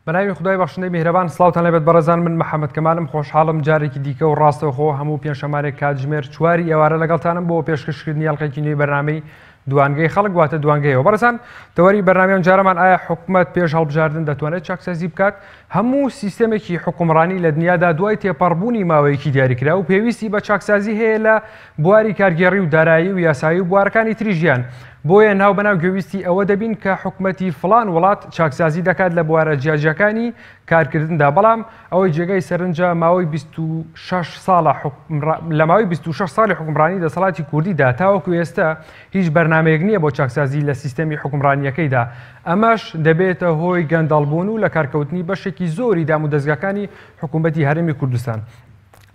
بەناوی خودای بەخشندەی میهرەبان سڵاوتان لێبێت بەڕێزان من محەممەد کەمالم خۆشحاڵم جارێکی دیکە و ڕاستەوخۆ هەموو پێنجشەمارێک کاتژمێر چواری ئێوارە لەگەڵتانم بۆ پێشکەشکردنی ئەڵلقێکی نوێی بەرنامەی دوانگەی خەڵک واتە دوانگەیەوە بەڕێزان تەوەری بەرنامەی ئەمجارەمان ئایا حکومەت پێش هەڵبژاردن دەتوانێت چاکسازی بکات هەموو سیستەمێکی حکومڕانی لە دنیادا دوای تێپەڕبوونی ماوەیەکی دیاریکراو پێویستی بە چاکسازی هەیە لە بواری کارگێڕی و دارایی و یاسایی و بوارەکانی تری ژیان بۆیە ناو بەناو گوێویستی ئەوە دەبین کە حکومەتی فڵان وڵات چاکسازی دەکات لە بوارە جیاجیاکانی کارکردندا بەڵام ئەوەی جێگای سەرنجە ماوەی 26 ساڵە لە ماوەی 26 ساڵی حکومڕانی دەسەڵاتی کوردیدا تاوەکو ئێستا هیچ بەرنامەیەک نییە بۆ چاکسازی لە سیستەمی حکومڕانیەکەیدا ئەمەش دەبێتە هۆی گەندەڵبوون و لە کارکەوتنی بەشێکی زۆری دام و دەزگاکانی حکوومەتی هەرێمی کوردستان.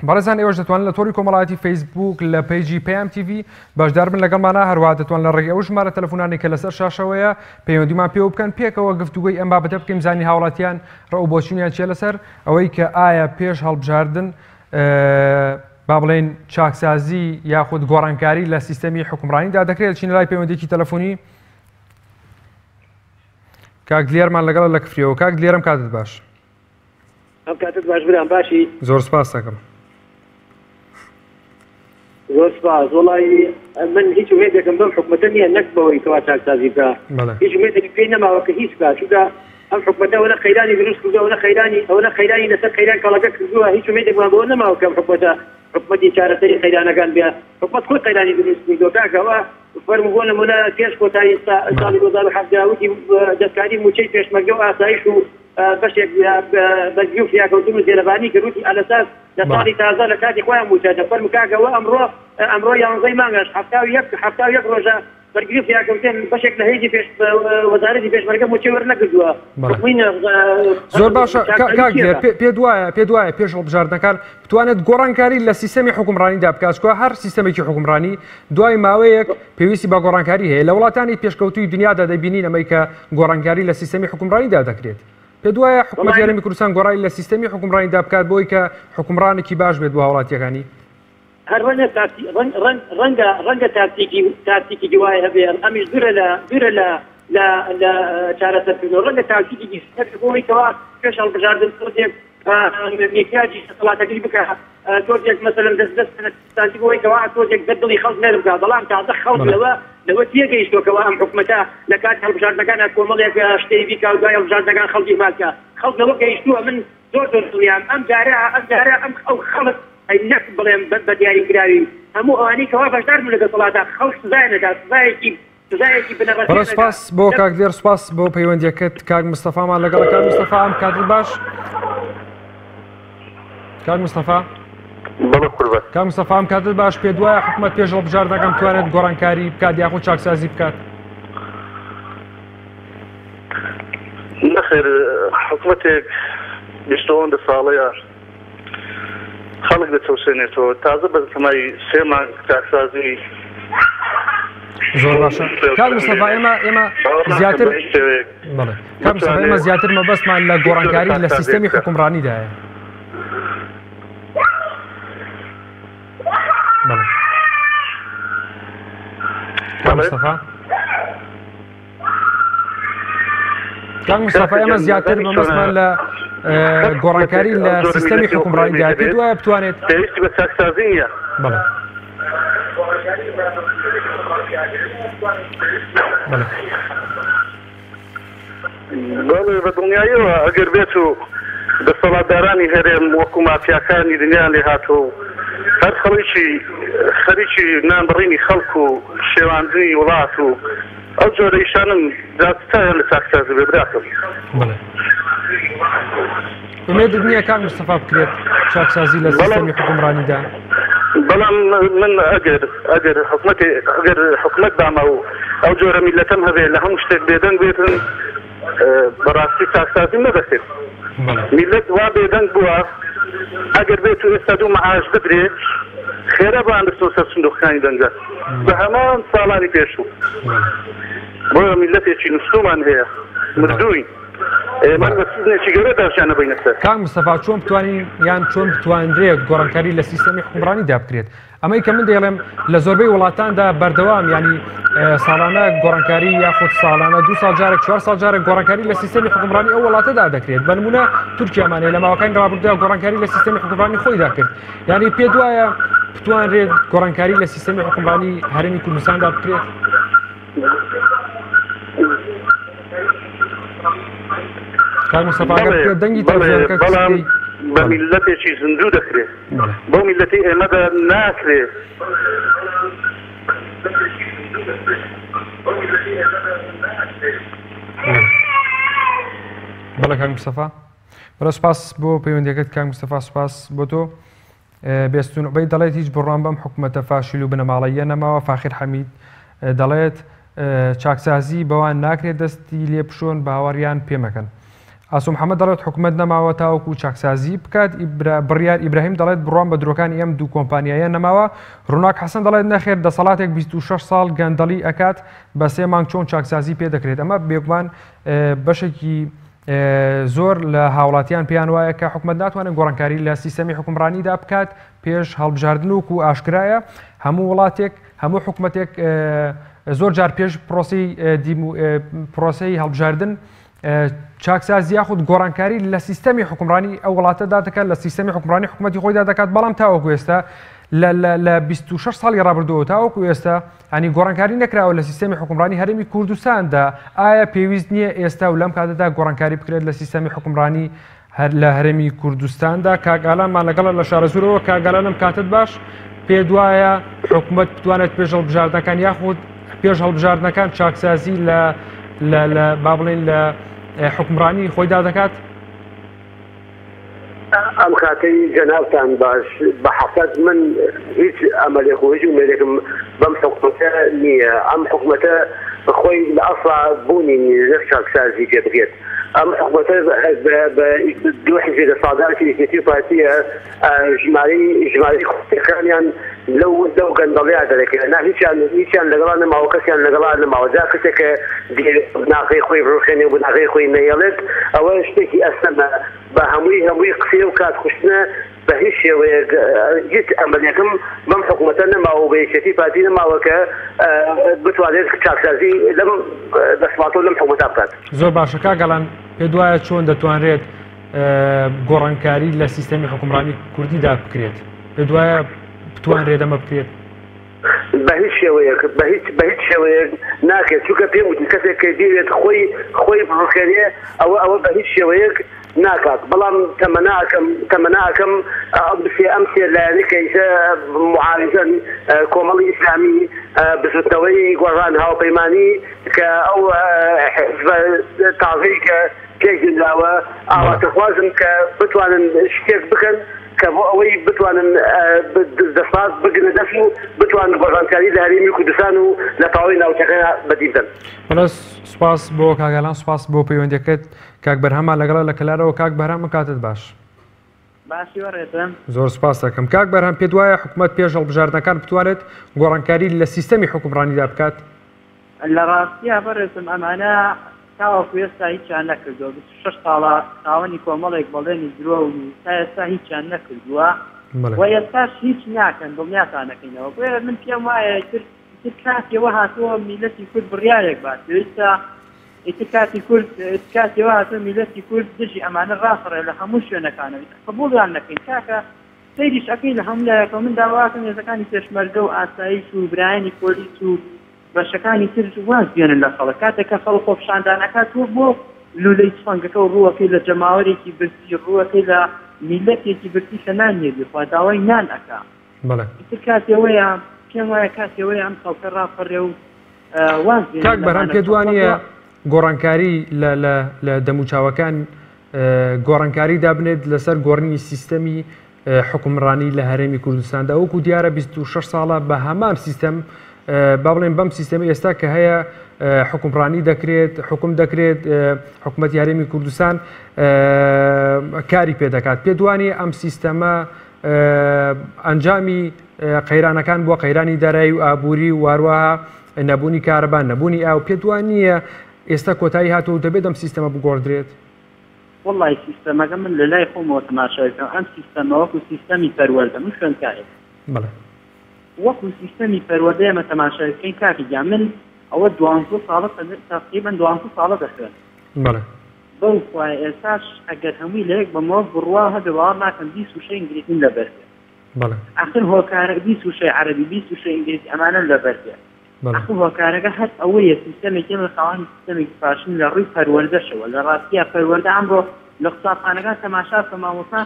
بەڕێزان ئێوەش دەتوانن لە تۆڕی کۆمەڵایەتی فەیسبوک لە پەیجی پەیام تیڤی بەشدار بن لەگەڵمانە هەروەها دەتوان لە ڕێگەی ئەو ژمارە تەلەفۆنانەی کە لەسەر شاشەوەیە پەیوەندیمان پێوە بکەن پێکەوە گفتوگۆی ئەم بابەتە بکەین زانی هاوڵاتیان ڕەو بۆچوونیان چیە لەسەر ئەوەی کە ئایا پێش هەڵبژاردن با بڵێین چاکسازی یاخود گۆڕانکاری لە سیستەمی حکومڕانیدا دەکرێت چینە لای پەیوەندێکی تەلەفۆنی کاک دلێرمان لەگەڵە لە کفریەوە کاک دلێرم کاتت باش ئەم کاتت باش برام باشی؟ زۆر سپاس دەکەم. زۆر سپاس وەڵی من هیچ ئومێدێکم بەم حکومەتە نییە نەک بەوەی کەوا چاکسازی بکە هیچ ئومێدێکم پێی نەماوە کە هیچ بکات چونکە ئەم حکومەتە ئەوەنە قەیرانی دروست کردووە ئەوەنە قەیرانی ئەوەنە قەیرانی لەسەر قەیران کەڵەکە کردووە هیچ ئومێدێکمان بەوە نەماوە کە ئەم حکومەتە حکومەتی چارەسەری قەیرانەکان بێ حکومەت خۆی قەیرانی دروست کردووە کاکە ئەوە فەرموو بۆ نمونە پێش کۆتایی ساڵی 2017 وتی دەستکاری مووچەی پێشمەرگە و ئاسایش و بەشێک بەرگری و فریاکەوتن و زێرەڤانی کرد وتی ئەلەساس لە ساڵی تازە لە کاتی خۆیان مووچە دە فەرموو کاکە ئەوە ئەمڕۆ ئەمڕۆ یانزەی مانگەش 71 71 ڕۆژە بەرگری و فریاکەوتن بەشێک لە هێزی پێش وەزارەتی پێشمەرگە مووچەی وەرنەگرتووە. زۆر باشە کاک دلێر پێت وایە پێت وایە پێش هەڵبژاردنەکان بتوانێت گۆڕانکاری لە سیستەمی حوکمڕانیدا بکات چونکە هەر سیستەمێکی حوکمڕانی دوای ماوەیەک پێویستی بە گۆڕانکاری هەیە لە وڵاتانی پێشکەوتووی دنیادا دەبینین ئەمەی کە گۆڕانکاری لە سیستەمی حوکمڕانیدا دەکرێت پێت وایە حکومەتی هەرێمی کوردستان گۆڕانی لە سیستەمی حوکمڕانیدا بکات بۆی کە حوکمڕانێکی باش بێت بۆ هاوڵاتییەکانی؟ هەر ڕەنگە تاکتی ڕەنگ ڕەنگ ڕەنگە ڕەنگە تاکتیکی تاکتیکێکی وای هەبێ ئەمیش دوورە لە دوورە لە لە لە چارەسەرکردنەوە ڕەنگە تاکتیکێکی هەبێ بۆ ئەوەی کەوا پێش هەڵبژاردن تۆزێک مێکیاجی دەسەڵاتەکەی بکا تۆزێک مەسەلەن دەست دەست سازی بۆ ئەوەی کەوا تۆزێک دە دڵی خەڵک نەرم بکا بەڵام تازە خەڵک لەوە لەوە تێگەیشتووە کەوا ئەم حکومەتە لە کاتی هەڵبژاردنەکانا کۆمەڵێک شتەی بیکا و دوای هەڵبژاردنەکان خەڵک ئیهمال بکا خەڵک لەوە گەیشتووە من زۆر زۆر دڵنیام ئەم جارە ئەم جارە ئەم ئەو خەڵک ئەی نەک بڵێم بە دیاری کراوی هەموو ئەوانەی کەوا بەشدار بوون لە دەسەڵاتا خەڵک سزایان ئەدا سزایەکی سزایەکی بنەڕەتیان بەڕێز ئەدا سپاس بۆ کاک دلێر سپاس بۆ پەیوەندیەکەت کاک مستەفامان لەگەڵە کاک مستەفا ئەم کاتت باش کاک مستەفا بەڵێ قوربان. کاک مستەفا ئەم کاتت باش پێت وایە حکومەت پێش هەڵبژاردنەکان بتوانێت گۆڕانکاری بکات یاخود چاکسازی بکات؟ نەخێر حکومەتێک 20 ئەوەندە ساڵەیە خەڵک دەچەوسێنێتەوە تازە بە تەمای سێ مانگ چاکسازی زۆر باشە کاک مستەفا ئێمە ئێمە زیاتر بەڵێ کاک مستەفا ئێمە زیاتر مەبەستمان لە گۆڕانکاری لە سیستەمی حکومڕانیدایە بەڵێ کاک مستەفا کاک مستەفا ئێمە زیاتر مەبەستمان لە گۆڕانکاری لە سیستەمی حکومڕانیدا پێت وایە بتوانێت پێویستی بە چاکسازی نییە بەڵێ بەڵێ بەڵێ بە دڵنیاییەوە ئەگەر بێت و دەسەڵاتدارانی هەرێم وەکو مافیاکانی دنیایان لێ هاتووە و هەر خەڵکی خەریکی نان بڕینی خەڵک و شێواندنی وڵات و ئەو جۆرە ئیشانەن جا چ چاویان لە چاکسازی بێ براکەم. بەڵێ ئومێدت نییە کاک مستەفا بکرێت چاکسازی لە سیستەمی حوکمڕانیدا؟ بەڵام من ئەگەر ئەگەر حکومەتێ ئەگەر حکومەت باما و ئەو جۆرە میللەتەم هەبێ لە هەموو شتێک بێدەنگ بێتن بەڕاستی چاکسازیم نەدەکرد میللەت وا بێدەنگ بووە ئەگەر بێت و ئێستا دوو مەعاش بدرێ خێرا بۆیان بچنەوە سەر سندوقەکانی دەنگدان بە هەمان ساڵانی پێشوو بۆیە میللەتێکی نوستوومان هەیە مردووین. ئێمە لە سزنێکی گەورەدا ژیان ئەبەینە سەر. کاک مستەفا چۆن بتوانین یان چۆن بتوانرێت گۆڕانکاری لە سیستەمی حوکمڕانیدا بکرێت؟ ئەمەی کە من دەیڵێم لە زۆربەی وڵاتاندا بەردەوام ینی ساڵانە گۆڕانکاری یاخود ساڵانە دو ساڵ جارێک چوار ساڵ جارێک گۆڕانکاری لە سیستەمی حکومڕانی ئەو وڵاتەدا دەکرێت بەنمونە تورکیامانەیە لە ماوەکانی ڕابردوودا گۆڕانکاری لە سیستەمی حکومڕانی خۆیدا کرد یعنی پێ دوایە بتوانرێت گۆڕانکاری لە سیستەمی حکومڕانی هەرێمی کوردستاندا بکرێت؟ کاک مستەفا دەنگی تەلەڤیزیۆنەکە بەڵام بە میللەتێکی زیندوو دەکرێت بەو میللەتی ئێمەدا ناکرێ. بەڵێ کاک مستەفا بەڵێ سوپاس بۆ پەیوەندیەکەت کاک مستەفا سوپاس بۆ تۆ. بێستون عوبەید دەڵێت هیچ بڕوام بەم حکومەتە فاشیل و بنەماڵەییە نەماوە، فاخیر حەمید دەڵێت چاکسازی بەوان ناکرێت دەستی لێ بشۆن باوەڕیان پێ مەکەن. ئاسۆ محەمەد دەڵێت حکومەت نەماوە تاوەکو چاکسازی بکات، بڕیار ئیبراهیم دەڵێت بڕوام بە درۆکانی ئەم دوو کۆمپانیایە نەماوە، ڕووناک حەسەن دەڵێت نەخێر دەسەڵاتێک 26 ساڵ گەندەڵی ئەکات بە سێ مانگ چۆن چاکسازی پێ دەکرێت ئەمە بێگومان بەشێکی زۆر لە هاوڵاتیان پێیان وایە کە حکومەت ناتوانێت گۆڕانکاری لە سیستەمی حکومڕانیدا بکات پێش هەڵبژاردن وەکو ئاشکرایە هەموو وڵاتێک هەموو حکومەتێک زۆر جار پێش پرۆسی پرۆسی هەڵبژاردن چاکسازی یاخود گۆڕانکاری لە سیستەمی حکومڕانی ئەو وڵاتەدا دەکات لە سیستەمی حکومڕانی حکوومەتی خۆیدا دەکات بەڵام تاوەکو ئێستا لە 26 ساڵی ڕابردووە تاوەکو ئێستا ینی گۆڕانکاری نەکراوە لە سیستەمی حکومڕانی هەرێمی کوردستاندا، ئایا پێویست نییە ئێستا و لەم کاتەدا گۆڕانکاری بکرێت لە سیستەمی حکومڕانی هەر لە هەرێمی کوردستاندا؟ کاک ئالانمان لەگەڵە لە شارەزوورەوە. کاک ئالان ئەم کاتت باش، پێت وایە حکومەت بتوانێت پێش هەڵبژاردنەکان یاخود پێش هەڵبژاردنەکان چاکسازی لە لە با بڵێین لە حکومڕانی خۆیدا دەکات؟ ئەم کاتەی جەنابتان باش بە حەقەت من هیچ ئەمەلێک و هیچ ئومێدێکم بەم حکومەتە نییە ئەم حکومەتە خۆی لە ئەسڵا بوونی نییە نەک چاکسازی پێ بکرێت ئەم حکومەتە بە دوو حیزبی دەسەڵاتدار یەکێتی و پارتیە ژمارەی ژمارەی کورسیەکانیان لەو لەو گەندەڵیا دەرەکەوێت نا هیچیان هیچیان لەگەڵا نەماوە کەسیان لەگەڵا نەماوە جا کەسێک کە بناغەی خۆی بڕوخێنێ و بناغەی خۆی نەهێڵێت ئەوە شتێکی ئەستەمە بە هەمووی هەمووی قسەیە و کات کوشتنە بە هیچ شێوەیەک هیچ ئەمەلێکم بەم حکومەتە نەماوە و بە یەکێتی پارتی نەماوە کە بتوانێت چاکسازی لەم دەسەڵاتە و لەم حکومەتە بکات. زۆر باشە کاک گەڵان پێت وایە چۆن دەتوانرێت گۆڕانکاری لە سیستەمی حکومڕانی کوردیدا بکرێت؟ پێت وایە بتوانرێت ئەمە بکرێت؟ بە هیچ شێوەیەک بە هیچ بە هیچ شێوەیەک ناکرێت چونکە پێم وتی کەسێک کە بیەوێت خۆی خۆی بڕوخێنێ ئەوە ئەوە بە هیچ شێوەیەک ناکات بەڵام تەمەنا ئەکەم تەمەنا ئەکەم ئەم سێ ئەم سێ لایەنەی کە ئیسە معارزەن کۆمەڵی ئیسلامی بزوتنەوەی گۆڕان هاوپەیمانی کە ئەو حزبە تازەی کە پێکهێنراوە، ئاواتەخوازم کە بتوانن شتێک بکەن کە بۆ ئەوەی بتوانن دەسەڵات بگرنە دەست و بتوانن گۆڕانکاری لە هەرێمی کوردستان و لە تەواوی ناوچەکە بەدی بدەن. بەڵێ سوپاس بۆ کاک ئالان، سوپاس بۆ پەیوەندیەکەت. کاک بەرهەممان لەگەڵە لە کەلارەوە. کاک بەرهەم ئەم کاتەت باش. باشی بەڕێزم. زۆر سوپاست دەکەم. کاک بەرهەم پێت وایە حکومەت پێش هەڵبژاردنەکان بتوانێت گۆڕانکاری لە سیستەمی حوکمڕانیدا بکات؟ لە ڕاستیا بەڕێزم ئەمانە تاوەکو ئێستا هیچیان نەکردووە 26 ساڵە خاوەنی کۆمەڵێک بەڵێنی درۆ و تا ئێستا هیچیان نەکردووە و ئێستاش هیچ ناکەن دڵنیاتان نەکەینەوە بۆیە من پێم وایە ئیتر کاتی ئەوە هاتووە میلەتی کورد بڕیارێک بات پێویستە ئیتر کاتی کورد کاتی ئەوە هاتووە میلەتی کورد دژی ئەمانە ڕاپەڕێ لە هەموو شوێنەکانەوە ئیتر قبوڵیان نەکەین کاکە سەیریش ئەکەی لە هەموو لایەکەوە من داواکەم هێزەکانی پێشمەرگە و ئاسایش و برایانی پۆلیس و بەشەکانی تر واز بێنن لە خەڵک کاتێک کە خەڵک خۆپیشاندان ئەکات تۆ بۆ لولەی تفەنگەکە و ڕووەکەی لە جەماوەرێکی برسی ڕووەکەی لە میلەتێکی برسی کە نان نیە بیخوا داوای نان ئەکا بەڵێ. ئیتر کاتی ئەوەیە پێم وایە کاتی ئەوەیە ئەم خەڵکە ڕاپەڕێ و واز بێنن کاک بەرهەم لەمانە پێت چەپڵە وانییە بۆ گۆڕانکاری لە لە لە دەموچاوەکان گۆڕانکاری دابنێت لەسەر گۆڕینی سیستەمی حوکمڕانی لە هەرێمی کوردستاندا وەکو دیارە 26 ساڵە بە هەمان سیستەم با بڵێن بەم سیستەمی ئێستا کە هەیە حکومڕانی دەکرێت حکوم دەکرێت حکوومەت هەرێمی کوردستان کاری پێ دەکات پێ دوانی ئەم سیستەمە ئەنجامی قەیرانەکان بووە قەیرانی دارایی و ئابووری و واروەها نەبوونی کارەبان نەبوونی ئاو پێ دوانیە ئێستا کۆتایی هاتووە و دەبێت ئەم سیستەمە بگۆڕدرێت؟ وەڵڵاهی سیستەمەکە من لە لای خۆمەوە تەماشای بکەم ئەم سیستەمە وەکو سیستەمی پەروەردە من خوێندکارێکم بەڵێ. وەکو سیستەمی پەروەردە ئێمە تەماشای بکەین کاکە گیان من ئەوە دوانزە ساڵە تەقریبەن دوانزە ساڵە دەخوێنم. بەڵێ. بەو خوایە ئێستاش ئەگەر هەمووی لە یەک بەمەوە بڕوا هەبێ باوەڕ ناکەم 20 وشەی ئینگلیزیم لەبەر بێ. بەڵێ. ئاخر هۆکارە 20 وشەی عەرەبی 20 وشەی ئینگلیزی ئەمانەم لەبەر بێ. بەڵێ. ئاخر هۆکارەکە هەر ئەوەیە سیستەمێکی ئێمە خاوەنی سیستەمێکی فاشلین لە ڕووی پەروەردەشەوە لە ڕاستیا پەروەردە ئەمڕۆ لە قوتابخانەکان تەماشا بکە مامۆستا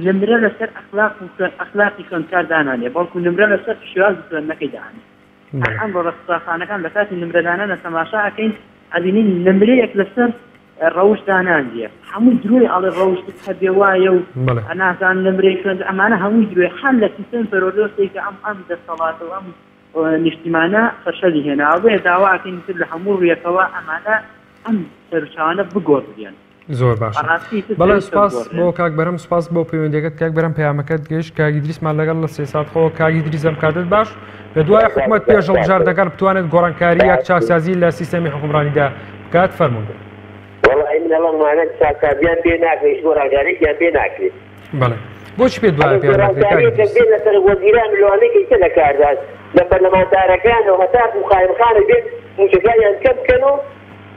نمرە لەسەر ئەخلاق و خوێن ئەخلاقی خوێندکار دانانێ بەڵکو نمرە لەسەر شێوازی خوێندنەکەی دانێ هەر بەڵێ. ئەمڕۆ لە قوتابخانەکان لە کاتی نمرەدانانە تەماشا ئەکەین ئەبینین نمرەیەک لەسەر ڕەوشت دانانرێ هەمووی درۆی ئەڵێ ڕەوشتت هەبێ وایە و بەڵێ. نازانم نمرەی خوێند ئەمانە هەمووی درۆی هەر لە سیستەمی پەروەردەوە سەیرکە ئەم ئەم دەسەڵاتە و ئەم نیشتیمانە فەشەلی هێناوە بۆیە داوا ئەکەین تر لە هەموو ڕوویەکەوە ئەمانە ئەم سەرچاوانە بگۆڕدرێن. زۆر باشە بەڕاستی تر بەڵێ پێویستە سوپاس بۆ بگۆڕدرێن. کاک بەرهەم سوپاس بۆ پەیوەندیەکەت کاک بەرهەم پەیامەکەت گەیشت کاک ئیدریسمان لەگەڵ لە سێساتخۆ کاک ئیدریس ئەم کاتت باش لە دوای حکومەت پێش هەڵبژاردنەکان بتوانێت گۆڕانکاری یا چاکسازی لە سیستەمی حکومڕانیدا بکات فەرموون. وەڵاهی من ئەڵێم ئەمانە چاکسازیان پێ ناکرێ هیچ گۆڕانکاریەکیان پێ ناکرێ. بەڵێ بۆچی پێت وایە ئەگەر پێیان ناکرێت کاک گۆڕانکاریەکە ئیدریس؟ بێ لە سەرۆک وەزیران و لەوانەی کە ئیستا لە کاردان لە پەرلەمانتارەکان و هەتاکو قایمقامی بێن مووچەکانیان کەم بکەن و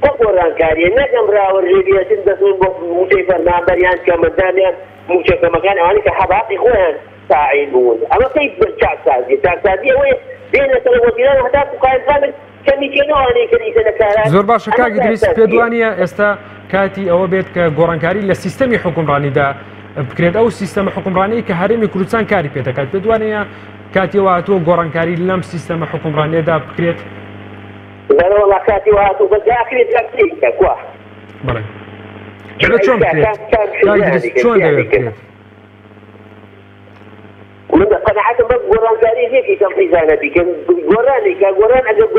ئەو گۆڕانکاریە نەک ئەم راوەرژەی بێتن دەچن بۆ مووچەی فەرمانبەر یان کەمەندام یان مووچە کەمەکان ئەوانەی کە حەباقی خۆیان تاعین بوون ئەمە کەی چاکسازیە چاکسازی ئەوەیە بێنە سەرۆک وەزیران و هەتاکو قایمقامێک کەمی کەن و ئەوانەی کە ئیسە لە کاران زۆر باشە ئەمە کاک ئیدریس پێت چاکسازیە. وانییە ئێستا کاتی ئەوە بێت کە گۆڕانکاری لە سیستەمی حوکمڕانیدا بکرێت ئەو سیستەمە حوکمڕانی کە هەرێمی کوردستان کاری پێ دەکات پێت وانییە کاتی ئەوە هاتووە گۆڕانکاری لەم سیستەمە حوکمڕانیەدا بکرێت؟ بەڵێ وەڵا کاتی وا هاتوو بەس ئاخری جار چی بکە کوا؟ بەڵێ دەبێت چۆن بکرێت کاک ئیدریس چۆن دەبێت بکرێت؟ من قەناعەتم بەم گۆڕانکاری نییە کە ئەم حیزانە بیکەن گۆڕانی کە گۆڕان ئەگەر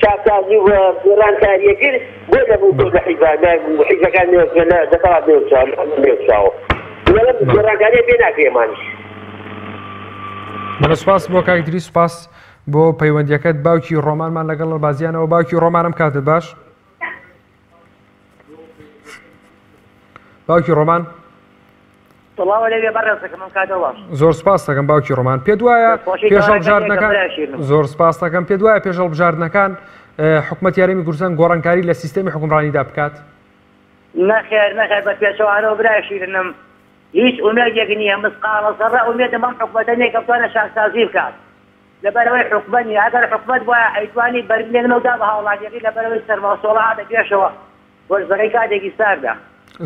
چاکسازی و گۆڕانکاریە کرد بۆ لە بوو لە حیزان حیزەکان لە دەسەڵات نێوچاوە گۆڕانکاریە پێ ناکرێمانیش. بەڵێ سوپاس بۆ کاک ئیدریس سوپاس بۆ پەیوەندیەکەت باوکی ڕۆمانمان لەگەڵ بازیانەوە باوکی ڕۆمانم کاتت باش باوکی ڕۆمان زۆر سپاس دەکەم باوکی ڕۆمان پێ دوایە پێش هەڵبژاردنەکان زۆر سپاس دەکەم پێ دوایە پێش هەڵبژاردنەکان حکومەت یاریمی کوردستان گۆڕانکاری لە سیستەمی حکومڕانیدا بکات نەخێر نەخێر بە پێچەوانەوە برای شیرنم هیچ ئومێدێک نییە مسقاڵە زەڕە ئومێدم بەم حکومەتە نییە کە بتوانێت چاکسازی بکات لەبەرئەوەی حکومەت نیە ئەگەر حکومەت بوایە ئەیتوانی بەرمێک نەودا بە هاوڵاتیەکەی لەبەرئەوەی سەرماوسۆڵە هاتە پێشەوە وەرزەکەی کاتێکی ساردە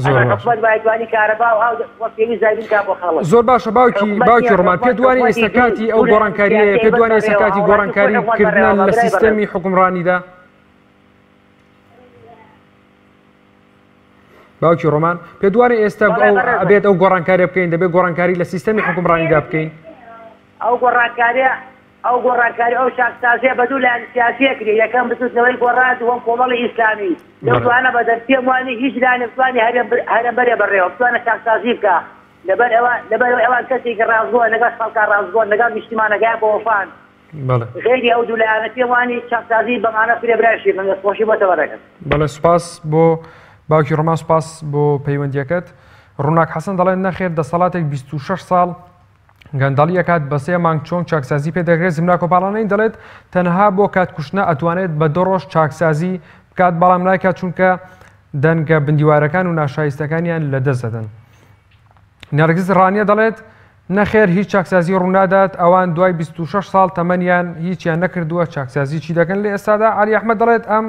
زۆر ئەگەر باشە. حکومەت بوایە ئەیتوانی کارەبا و ئاو وەک پێویست دابین کا بۆ خەڵک زۆر باشە باوکی حکومەت باوکی نیە ڕۆمان حکومەت پێت وانیە حکومەتی ئێستا کاتی ئەو دوو لایەنی گۆڕانکاریەیە سیاسی پێت ئەیبەن وانیە ئێستا بەڕێوە کاتی هاوڵاتی خۆی گۆڕانکاری حکومەت کردنە بەڕێوە لە برای بەڕێز. سیستەمی حوکمڕانیدا؟ باوکی ڕۆمان پێت وانیە ئێستا بەڵێ ئەو بەڕێزم. ئەبێت ئەو گۆڕانکاریە بکەین دەبێت گۆڕانکاری لە سیستەمی حوکمڕانیدا بکەین؟ ئەو گۆڕانکاریە ئەو گۆڕانکاری ئەو چاکسازیە بە دوو لایەنی سیاسی ئەکرێ یەکەم بزوتنەوەی گۆڕان دووەم کۆمەڵی ئیسلامی لەو دوانە بەدەر پێم وانیە هیچ لایەنێک بتوانێ هەرێم هەرێم بەرێ بەڕێوە بتوانێ چاکسازی بکا لەبەر ئەوە لەبەر ئەوەی ئەوان کەسێکی ڕاستگۆن لەگەڵ خەڵکا ڕاستگۆن لەگەڵ نیشتیمانەکەیان بەوەفان بەڵێ. غەیری ئەو دوو لایەنە پێم وانیە چاکسازی بەمانە بکرێ برای شیرین دەستخۆشی بۆ تەوەرەکەت. بەڵێ سوپاس بۆ باوکی ڕۆمان سوپاس بۆ پەیوەندیەکەت. ڕووناک حەسەن دەڵێت نەخێر دەسەڵاتێک 26 ساڵ گەندەڵی ئەکات بە سێ مانگ چۆن چاکسازی پێ دەکرێت زمناکۆ پاڵانەی دەڵێت تەنها بۆ کات کوشتنە ئەتوانێت بە دە ڕۆژ چاکسازی بکات بەڵام نایکات چونکە دەنگە بندیوارەکان و ناشایستەکانیان لەدەست دەدەن. نەرگز ڕانیە دەڵێت نەخێر هیچ چاکسازی ڕوونادات ئەوان دوای 26 ساڵ تەمەنیان هیچیان نەکردووە چاکسازی چی دەکەن لە ئێستادا علی ئەحمەد دەڵێت ئەم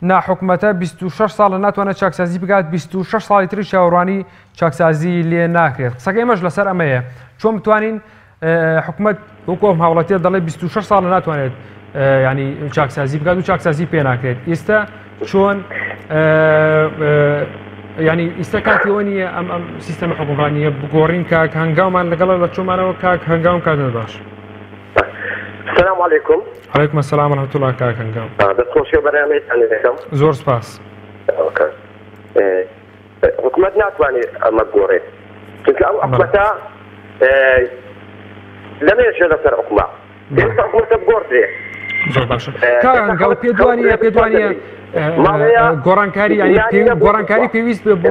ناحکومەتە 26 ساڵە ناتوانێت چاکسازی بکات 26 ساڵی تری چاوەڕوانی چاکسازی لێ ناکرێت قسەکەی ئێمەش لەسەر ئەمەیە چۆن بتوانین حکومت وەکو ئەم هاوڵاتیە دەڵێ 26 ساڵە ناتوانێت ینی چاکسازی بکات و چاکسازی پێ ناکرێت ئێستا چۆن ینی ئیستا کاتیەوە نییە ئەم ئەم سیستەمە حکومڕانیە بگۆڕین کاک هەنگاومان لەگەڵە لە چۆمانەوە کاک هەنگاوم کات باش السلام علیکم علیکم السلام ورحمة الله کاک هەنگاو دەستخۆشی بەرنامەیەتان دەکەم زۆر سپاس حکومەت ناتوانێت ئەمە بگۆڕێت چونکە ئەو حکومەتە لەمێژە لەسەر حکومە پێویستە حکومەتە بگۆڕدرێ زۆر باشە کاک هەنگاو پێ دوانیە پێ دوانیە. گۆڕانکاری گۆڕانکاری پێویست بێ بۆ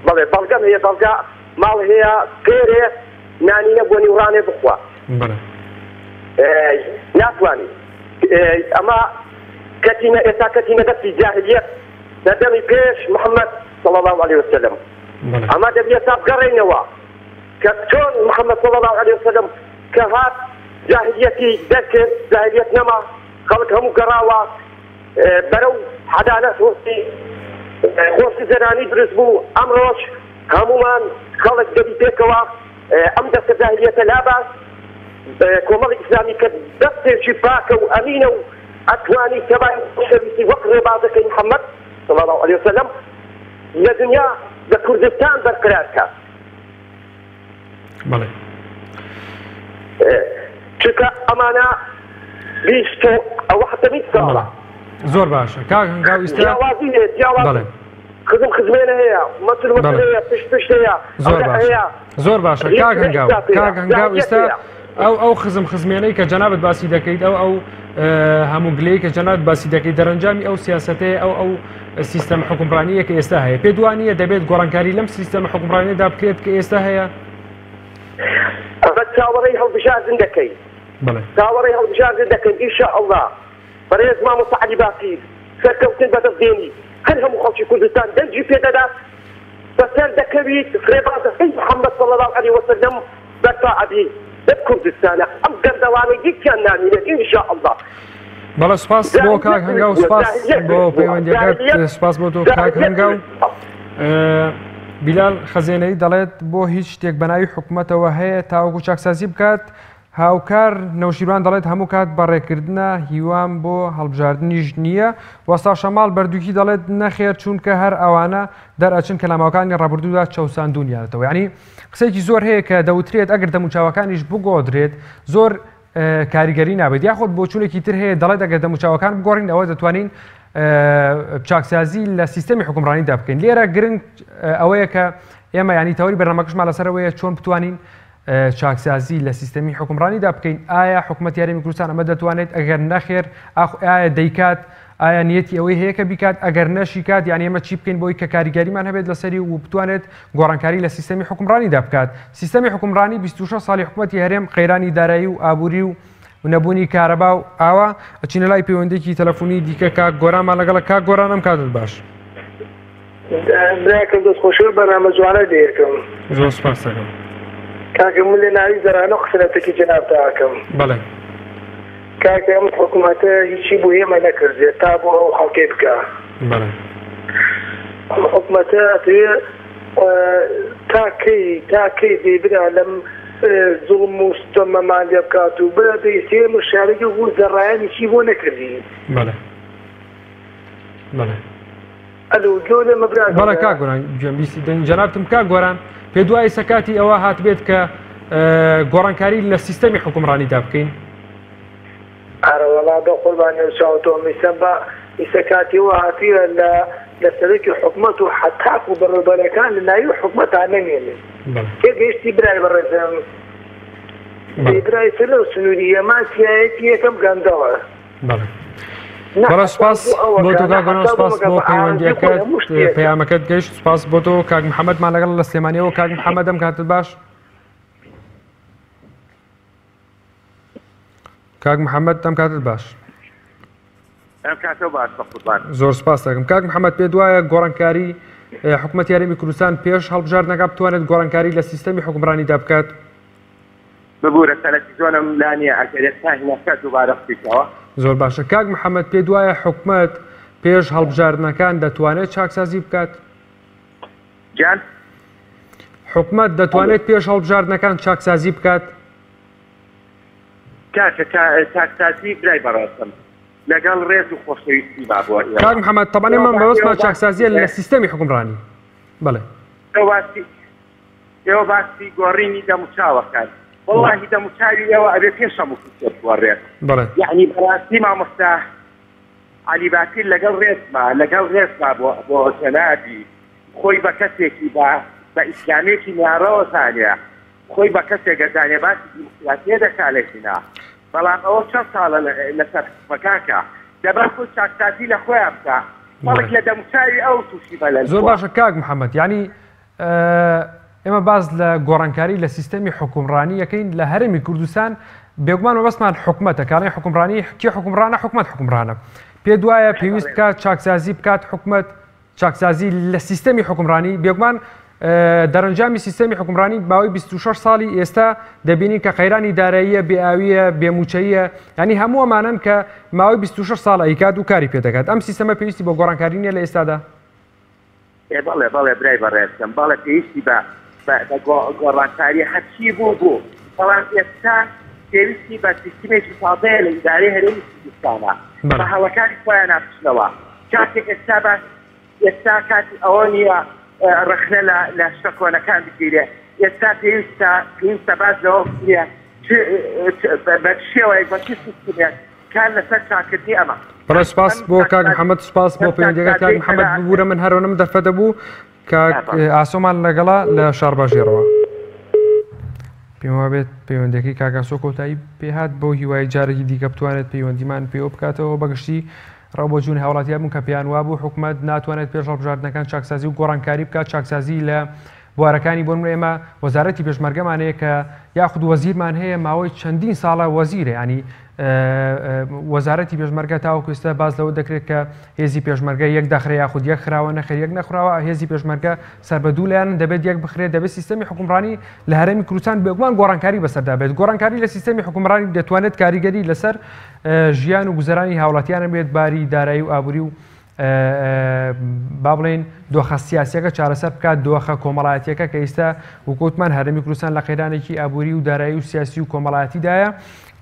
بەڵێ بەڵگەم هەیە بەڵگە ماڵ هەیە پێرێ نانی نەبووە نیوڕانێ بخوا ناتوانانی ئەمە کەتینە ئێستا کەتینە دەستی جاهلیەت سەردەمی پێش محمد صلی الله علیه وسلم ئەمە دەبێت ئێستا بگەڕێینەوە کە چۆن محمد صلی الله علیه وسلم کە هات جاهلیەتی دەرکرد جاهلیەت نەما خەڵک هەموو گەڕاوە بەرەو عەدالەت وەختی خۆشگوزەرانی دروست بوو ئەمڕۆش هەموومان خەڵک دەبی پێکەوە ئەم دەستە جاهلیەتە لابات کۆمەڵی ئیسلامی کە دەستێکی پاکە و ئەمینە و ئەتوانی تەبای خۆشەویستی وەک ڕێبازەکەی محمد صلی اللە علیە وسلم لە دنیا لە کوردستان بەرقرار کات. بەڵێ. چونکە ئەمانە 20 و ئەوە حەتەمی ساڵە. زۆر باشە کاک هەنگاو ئیستا جیاوازی هەیە جیاوازی خزم خزمێنە هەیە مەسل مەسل هەیە پشت پشت هەیە زۆر باشە زۆر باشە کاک هەنگاو کاک هەنگاو ئیستا ئەو ئەو خزم خزمێنەی کە جەنابت باسی دەکەیت ئەو ئەو هەموو گلەی کە جەنابت باسی دەکەیت دەرەنجامی ئەو سیاسەتەیە ئەو ئەو سیستەم حکومڕانیە کە ئێستا هەیە پێ دوانیە دەبێت گۆڕانکاری لەم سیستەم حکومڕانیدا بکرێت کە ئێستا هەیە ئەمە چاوەڕێی هەڵبژاردن دەکەین چاوەڕێی هەڵبژاردن دەکەین ئینشاءاللە بەڕێز مامۆستا عەلی باپیر سەرکەوتن بەدەست دێنی هەر هەموو خەڵکی کوردستان دەنگی پێدەدات بەسەر دەکەویت ڕێبازەکەی محمد صلی اللە علیە وسلم بەرپا ئەبی لەم کوردستانە ئەم گەندەڵانە یەکیان نامینێت ان شاء اللە. بەڵێ سوپاس بۆ کاک هەنگاو سوپاس بۆ پەیوەندیەکەت سوپاس بۆ تۆ کاک هەنگاو بیلال خەزێنەی دەڵێت بۆ هیچ شتێک بەناوی حکوومەتەوە هەیە تاوەکو چاکسازی بکات هاوکار نەوشیروان دەڵێت هەموو کات بەڕێکردنە هیوام بۆ هەڵبژاردنیش نییە. وەستا شەماڵ بەردوکی دەڵێت نەخێر چونکە هەر ئەوانە دەرئەچن کە لە ماوەکانی ڕابردوودا چەوساندوونیانەتەوە. یانی قسەیەکی زۆر هەیە کە دەوترێت ئەگەر دەموچاوەکانیش بگۆدرێت زۆر کاریگەری نابێت یاخود بۆچوونێکی تر هەیە دەڵێت ئەگەر دەموچاوەکان بگۆڕین ئەوە دەتوانین چاکسازی لە سیستەمی حکومڕانیدا بکەین لێرە گرنگ ئەوەیە کە ئێمە ینی تەوەری بەرنامەکەشمان لەسەرەوەیە چۆن بتوانین چاکسازی لە سیستەمی حوکمڕانیدا بکەین، ئایا حکومەتی هەرێمی کوردستان ئەمە دەتوانێت، ئەگەر نەخێر ئاخۆ ئایا دەیکات، ئایا نیەتی ئەوەی هەیە کە بیکات، ئەگەر نەشیکات یانی ئێمە چی بکەین بۆی کە کاریگەریمان هەبێت لەسەری و بتوانێت گۆڕانکاری لە سیستەمی حوکمڕانیدا بکات. سیستەمی حوکمڕانی 26 ساڵی حکومەتی هەرێم قەیرانی دارایی و ئابووری و نەبوونی کارەبا و ئاوا. ئەچینە لای پەیوەندێکی تەلەفۆنی دیکە کاک گۆرانمان لەگەڵە. کاک گۆران ئەم کاتت باش. براکەم دەست خۆشی ئەو بەرنامە جوانە لێکەم. زۆر سوپاست دەکەم. کاکە من لە ناوی زەرانە قسە لە تەکی جەنابتا ئەکەم. بەڵێ. کاکە ئەم حکومەتە هیچی بۆ ئێمە نەکردیە تا بۆ ئەو خەڵکەی بکا. بەڵێ. ئەم حکومەتە ئەتەوێ تا کەی تا کەی دەی برا لەم زوڵم و ستەمەمان لێ بکات و برا دەی ئێمە شارێکی وەکو زەڕایەن هیچی بۆ نەکردین. بەڵێ. بەڵێ. ئەلو گۆ لێمە برا بەڵێ کاک گۆران گوێم بیستی دەنگی جەنابتم کاک گۆران پێ دوای سەکاتی ئەوە هاتبێت کە گۆڕانکاری لە سیستەمی حکومڕانیدا بکەین ئارەوەڵا بە قوربانی و چاو تۆ میسە بە ئیسە کاتیەوە هاتیە لە لە سەرۆکی حکومەت و حتاک و بەڕێوبەرەکان لە ناوی حکومەتا نەمێنن تێگەیشتی برای بەڕێزم برای سەر سنووری ئێمە سیایەتی یەکەم گەندەڵە بەڵێ بەڵێ سوپاس بۆ تۆ کاک گۆران سوپاس بۆ پەیوەندیەکەت پەیامەکەت گەیشت سوپاس بۆ تۆ کاک محەممەدمان لەگەڵ لە سلێمانیەوە کاک محەممەد ئەم کاتت باش کاک محەممەد ئەم کاتت باش ئەم کاتە باش بە قوربان زۆر سپاس دەکەم کاک محەممەد پێ دوایە گۆڕانکاری حکوومەت یاریمی کوردستان پێش هەڵبژاردنەکە بتوانێت گۆڕانکاری لە سیستەمی حکومڕانیدا بکات ببورە تەلەفیزۆنم لا نیە ئەگەر ئێستا هینەکە دووبارە بکەیتەوە. زۆر باشە کاک محمد پێت وایە حکومەت پێش هەڵبژاردنەکان دەتوانێت چاکسازی بکات؟ گیان؟ حکومەت دەتوانێت پێش هەڵبژاردنەکان چاکسازی بکات؟ کاکە چاکسازی برای بەڕێزم لەگەڵ ڕێز و خۆشەویستی با بۆ ئێوە. کاک محمد تەبعەن ئێمە مەبەستمان چاکسازیە لە سیستەمی حوکمڕانی بەڵێ. ئێوە باسی گۆڕینی دەموچاوەکەن وەڵاهی دەموچاوی ئێوە ئەبێ پێش هەموو کەسێ بگۆڕێت بەڵێ. یەعنی بەڕاستی مامۆستا عەلی باپیر لەگەڵ ڕێزما لەگەڵ ڕێزما بۆ بۆ جەنابی خۆی بە کەسێکی بە بە ئیسلامێکی میانڕەوە زانێ خۆی بە کەسێک ئەزانێ باسی دیموکراتیە دەکا لە هینا بەڵام ئەوە چەند ساڵە لەسەر حوکمە کاکە. دەبا خۆی چاکسازی لە خۆیان بکا خەڵک لە دەموچاوی ئەو تووشی مەلەل زۆر بووە. باشە کاک محەممەد یعنی ئێمە باس لە گۆڕانکاری لە سیستەمی حکومڕانی یەکەین لە هەرێمی کوردستان بێگومان مەبەستمان حکومەتە کاڵی حکومڕانی کێ حکومڕانە حکومەت حکومڕانە پێ دوایە پێویست بکات چاکسازی بکات حکومەت چاکسازی لە سیستەمی حکومڕانی بێگومان دەرەنجامی سیستەمی حکومڕانی ماوەی 26 ساڵی ئێستا دەبینین کە قەیرانی داراییە بێئاویە بێموچەیە ینی هەموو ئەمانەن کە ماوەی 26 ساڵ ئەیکات و کاری پێدەکات ئەم سیستەمە پێویستی بۆ گۆڕانکاری نیە لە ئێستادا؟ ئێ بەڵێ بەڵێ برای بەڕێزم بەڵێ پێویستی بە بە گۆڕانکاری هەرچی بوو بوو بەڵام ئێستا پێویستی بە سیستمێکی تازەیە لە ئیدارەی هەرێمی کوردستانە بە هەڵەکانی خۆیان ناچنەوە کاتێ ئێستا باس ئێستا کاتی ئەوە نییە ڕەخنە لە لە شتە کۆنەکان بگیرێ ئێستا پێویستە پێویستە باس لەوە بکرێ بە شێوەیەک بە چ سیستمێک کار لەسەر چاکردنی ئەمە. بەڵێ سوپاس بۆ کاک محەممەد سوپاس بۆ پەیوەندیەکە کاک محەممەد ببوورە من هەرۆنم دەرفەتە بوو کاک ئاسۆمان لەگەڵا لە شارباژێڕەوە. پێم وابێت پەیوەندەکەی کاکاسۆ کۆتایی پێهات بۆ هیوای جارێکی دیکە بتوانێت پەیوەندیمان پێوە بکاتەوە بەگشتی ڕەوبۆچوونی هاوڵاتیان بوون کە پێیان وابوو حکومەت ناتوانێت پێش هەڵبژاردنەکان چاکسازی و گۆڕانکاری بکات چاکسازی لە بوارەکانی بۆ نمونە ئێمە وەزارەتی پێشمەرگەمان هەیە کە یاخود وەزیرمان هەیە ماوەی چەندین ساڵە وەزیرە ینی وەزارەتی پێشمەرگە تاوەکو ئێستا باس لەوە دەکرێت کە هێزی پێشمەرگە یەک دەخرێ یاخود یەک خراوە نەخێر یەک نەخراوە هێزی پێشمەرگە سەر بە دوو لایەن دەبێت یەک بخرێت دەبێت سیستەمی حکومڕانی لە هەرێمی کوردستان بێگومان گۆڕانکاری بەسەردا بێت گۆڕانکاری لە سیستەمی حکومڕانی دەتوانێت کاریگەری لەسەر ژیان و گوزەرانی هاوڵاتیانە بێت باری دارایی و ئابووری و با بڵێین دۆخە سیاسیەکە چارەسەر بکات دۆخە کۆمەڵایەتیەکە کە ئیستا وکوتمان هەرێمی کوردستان لە قەیرانێکی ئابووری و دارایی و سیاسی و کۆمەڵایەتیدایە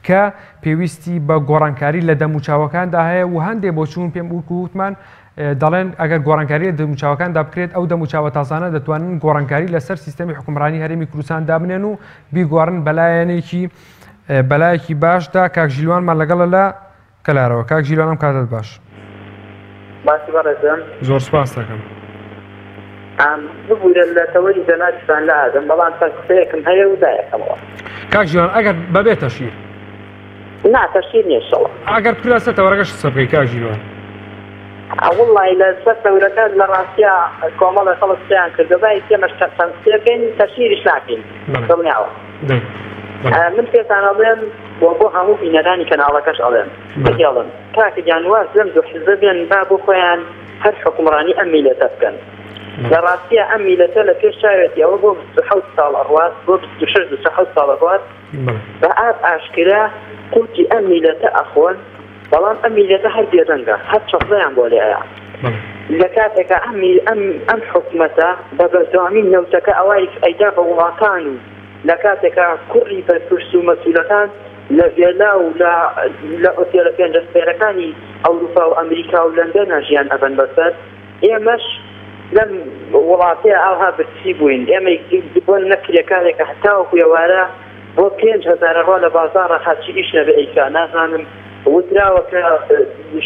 کە پێویستی بە گۆڕانکاری لە دەموچاوەکاندا هەیە و هەندێک بۆچوون پێم وکوتمان دەڵێن ئەگەر گۆڕانکاری لە دەموچاوەکاندا بکرێت ئەو دەموچاوە تازانە دەتوانن گۆڕانکاری لەسەر سیستەمی حکومڕانی هەرێمی کوردستان دابنێن و بیگۆڕن بەلایەنێکی بەلایەکی باشدا کاک ژیلوانمان لەگەڵە لە کەلارەوە کاک ژیلوان ئەم کاتەت باش. باسی بەڕێزم. زۆر سوپاست دەکەم. ئام ببورە لە تەوەری جەنابیشتان لادەم بەڵام چەند قسەیەکم هەیە و دایەکەمەوە. کاک ژیلوان ئەگەر بەبێ تەشیر. نا تەشیر نیە ئیشەڵا. ئەگەر بکرا سەر تەوەرەکەش قسە بکەی کاک ژیلوان. وەڵڵاهی لە سەر تەورەکە لە ڕاستیا کۆمەڵێ خەڵک قسەیان کردوە با ئێمەش چەند قسەیە بکەین تەشیریش ناکەین دڵنیاوە. من پێتان ئەڵێم و بۆ هەموو بینەرانی کەناڵەکەش ئەڵێم بهێڵن کاکە گیان واز لەم دوو حزبە بێن با بۆ خۆیان هەر حوکمڕانی ئەم میلەتە بکەن لە ڕاستیا ئەم میلەتە لە پێش چاوێتی ئەوە بۆ 27 ساڵ ئەڕوات بۆ 26 27 ساڵ ئەڕوات بە ئاب ئاشکرا قوتی ئەم میلەتە ئەخۆن بەڵام ئەم میلەتە هەر بێدەنگە هەر چەپڵەیان بۆ لێ ئەیا لە کاتێکا ئەم ئەم ئەم حکومەتە بە بەردەوامی نەوتەکە ئەوای ئەیدا بە وڵاتان و لە کاتێکا کوڕی بەرپرس و مەسولەکان لە ڤێلا و لە لە ئۆتێلە پێنجەستێرەکانی ئەوروپا و ئەمریکا و لەندەنا ژیان ئەبەن بەسەر ئێمەش لەم وڵاتەیە ئاوها برسی بووین ئێمەی بۆ نە کرێکارێکە هەتاوەکو ئێوارە بۆ 5000 ڕوا لە بازاڕە هەرچی ئیش نەبێ ئەیکا نازانم وتراوە کە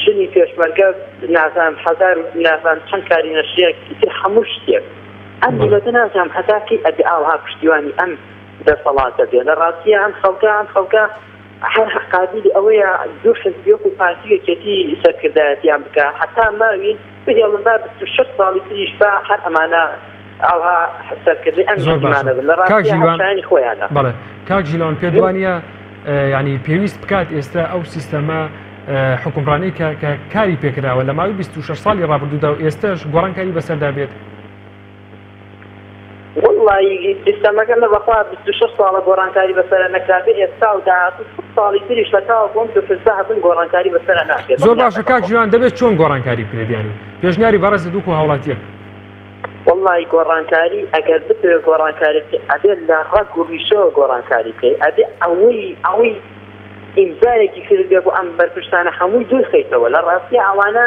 ژنی پێشمەرگە نازانم هەزار و نازانم چەند کاری نەشریە ئیتر هەموو شتێک ئەم میللەتە نازانم هەتا کەی ئەبێ ئاوها پشتیوانی ئەم دەسەڵاتە بێ لە ڕاستیا ئەم خەڵکە ئەم خەڵکە هەر قابیلی ئەوەیە دوو حزبی وەکو پارتی و یەکێتی سەرکردایەتیان بکا هەتا ماوین بهێڵن با 26 ساڵی تریش با هەر ئەمانە ئاوها سەرکردەی ئەم زۆر باشە حزبانە بن لە کاک ڕاستیا هەر ژیلوان شایانی خۆیانە. بەڵێ کاک ژیلوان پێت وانە ینی پێویست بکات ئێستا ئەو سیستەمە حکومڕانی کە کە کاری پێکراوە لە ماوەی 26 ساڵی ڕابردوودا و ئێستاش گۆڕانکاری بەسەردا بێت؟ وەڵڵاهی سیستەمەکە نە بەخوا 26 ساڵە گۆڕانکاری بەسەرا نەکرابێ ئێستا و داهاتوو سەد ساڵی تریش لە تاوەکو ئەم دوو حزبە هەبن گۆڕانکاری بەسەرا ناکرێت زۆر دڵنیام باشە کاک لەگەڵ خۆم. ژیان دەبێت چۆن گۆڕانکاری بکرێت یانی پێشنیاری بەڕێزت وەکو هاوڵاتیەک؟ وەڵڵاهی گۆڕانکاری ئەگەر بتەوێ گۆڕانکاری بکەی ئەبێ لە ڕەگ و ڕیشەوە گۆڕانکاری بکەی ئەبێ ئەوەی ئەوەی ئیمزایەکی کردبێ بۆ ئەم بەرپرسانە هەمووی دوور خەیتەوە لە ڕاستیا ئەوانە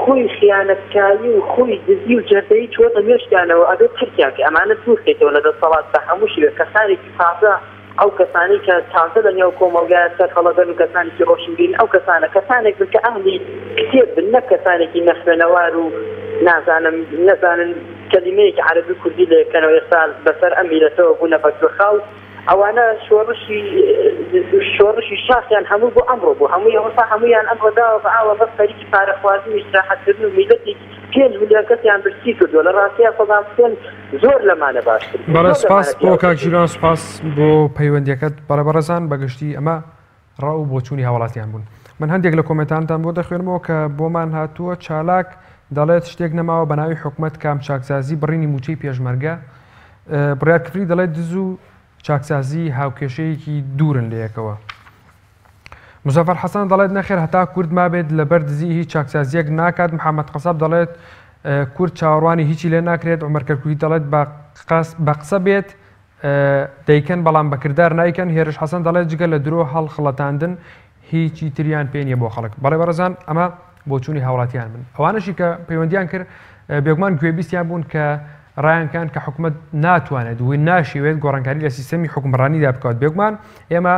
خوی خیانەتکاری و خوی دزی و جەردەیی چووەتە مێشکیانەوە ئەبێ تەرکیان کەی ئەمانە دوور خەیتەوە لە دەسەڵات بە هەموو شێوەیەک کەسانێکی تازە ئەو کەسانەی کە تازە لە نێو کۆمەڵگایە سەر هەڵەدەن و کەسانێکی ڕۆشنبیرن ئەو کەسانە کەسانێک بن کە ئەهلی کتێب بن نەک کەسانێکی نەخوێنەوار و نازانم نەزانن کەلیمەیەکی عەرەبی و کوردی لێ بکەنەوە ئێستا بەسەر ئەم میلەتەوە بوونە بە گوێخاو. ئەوانە شۆڕشی شۆڕشی شاخیان هەموو بۆ ئەمڕۆ بوو هەمووی ئەوسا هەموویان ئەمڕۆ داوە بە ئاوە بەس خەریکی پارە خواردن و ئیسراحەت کردن و میللەتێکی پێنج ملیۆن کەسیان برسی کردووە لە ڕاستیا سەدام حوسێن زۆر لەمانە باشتر بوو بەڵێ زۆر سپاس لەمانە بۆ پیاوتر کاک بوو. ژیران سپاس بۆ پەیوەندیەکەت بەڵێ بەڕێزان بەگشتی ئەمە ڕا و بۆچوونی هاوڵاتیان بوون. من هەندێک لە کۆمێنتانتان بۆ دەخوێنمەوە کە بۆمان هاتووە، چالاک دەڵێت شتێک نەماوە بەناوی حکومەت کام چاکسازی بڕینی مووچەی پێشمەرگە، بڕیار کفری دەڵێت دز و چاکسازی هاوکێشەیەکی دوورن لەیەکەوە. مزەفەر حەسەن دەڵێت نەخێر هەتا کورد مابێت لەبەر دزی هیچ چاکسازیەک ناکات، محەممەد قەساب دەڵێت کورد چاوەڕوانی هیچی لێ ناکرێت، عومەر کەرکوکی دەڵێت بە قسە بێت دەیکەن بەڵام بە کردار نایکەن، هێرش حەسەن دەڵێت جگە لە درۆ هەڵخڵەتاندن هیچی تریان پێ نییە بۆ خەڵک. بەڵێ بەڕێزان ئەمە بۆچوونی هاوڵاتیان بن. ئەوانەشی کە پەیوەندیان کرد بێگومان گوێبیستیان بوون کە ڕایانکان کە حکومەت ناتوانێت و ناشیوێت گۆڕانکاری لە سیستەمی حکومڕانیدا بکات. بێگومان ئێمە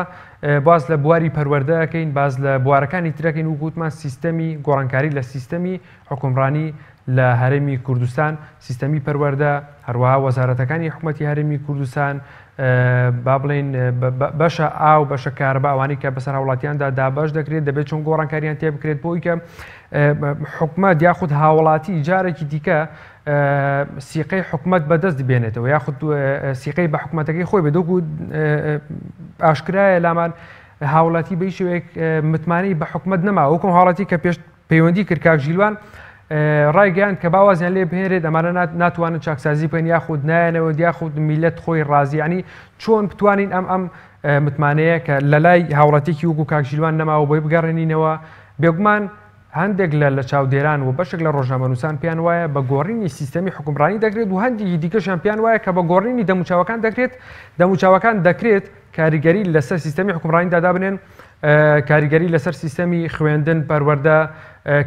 باس لە بواری پەروەردەکەین، باس لە بوارەکانی ترەکەین و گوتمان سیستەمی گۆڕانکاری لە سیستەمی حکومڕانی لە هەرێمی کوردستان، سیستەمی پەروەردە، هەروەها وەزارەتەکانی حکومەتی هەرێمی کوردستان، با بڵێین بەشە ئاو، بەشە کارەبا، ئەوانەی کە بەسەر هاوڵاتیاندا دابەش دەکرێت، دەبێت چۆن گۆڕانکاریان تێ بکرێت بۆ ئەوی کە حکومەت یاخود هاوڵاتی جارێکی دیکە سیقەی حکومەت بەدەست بێنێتەوە یاخود سیقەی بە حکومەتەکەی خۆی بێت وەکو ئاشکرایە لامان هاوڵاتی بە هیچ شێوەیەک متمانەی بە حکومەت نەما وەکو هاوڵاتی کە پێش پەیوەندی کرد کاک ژیلوان ڕایگەیاند کە با وازیان لێ بهێنرێت ئەمانە ناتوانن چاکسازی بکەن یاخود نایەنەوە یاخود میلەت خۆی ڕازی ینی چۆن بتوانین ئەم ئەم متمانەیە کە لە لای هاوڵاتێکی وەکو کاک ژیلوان نەماوە بۆی بگەڕێنینەوە بێگومان هەندێک لە لە چاودێران و بەشێک لە ڕۆژنامەنووسان پێیان وایە بە گۆڕینی سیستەمی حکومڕانی دەکرێت و هەندێکی دیکەشیان پێیان وایە کە بە گۆڕینی دەموچاوەکان دەکرێت دەموچاوەکان دەکرێت کاریگەری لەسەر سیستەمی حکومڕانیدا دابنێن، کاریگەری لەسەر سیستەمی خوێندن، پەروەردە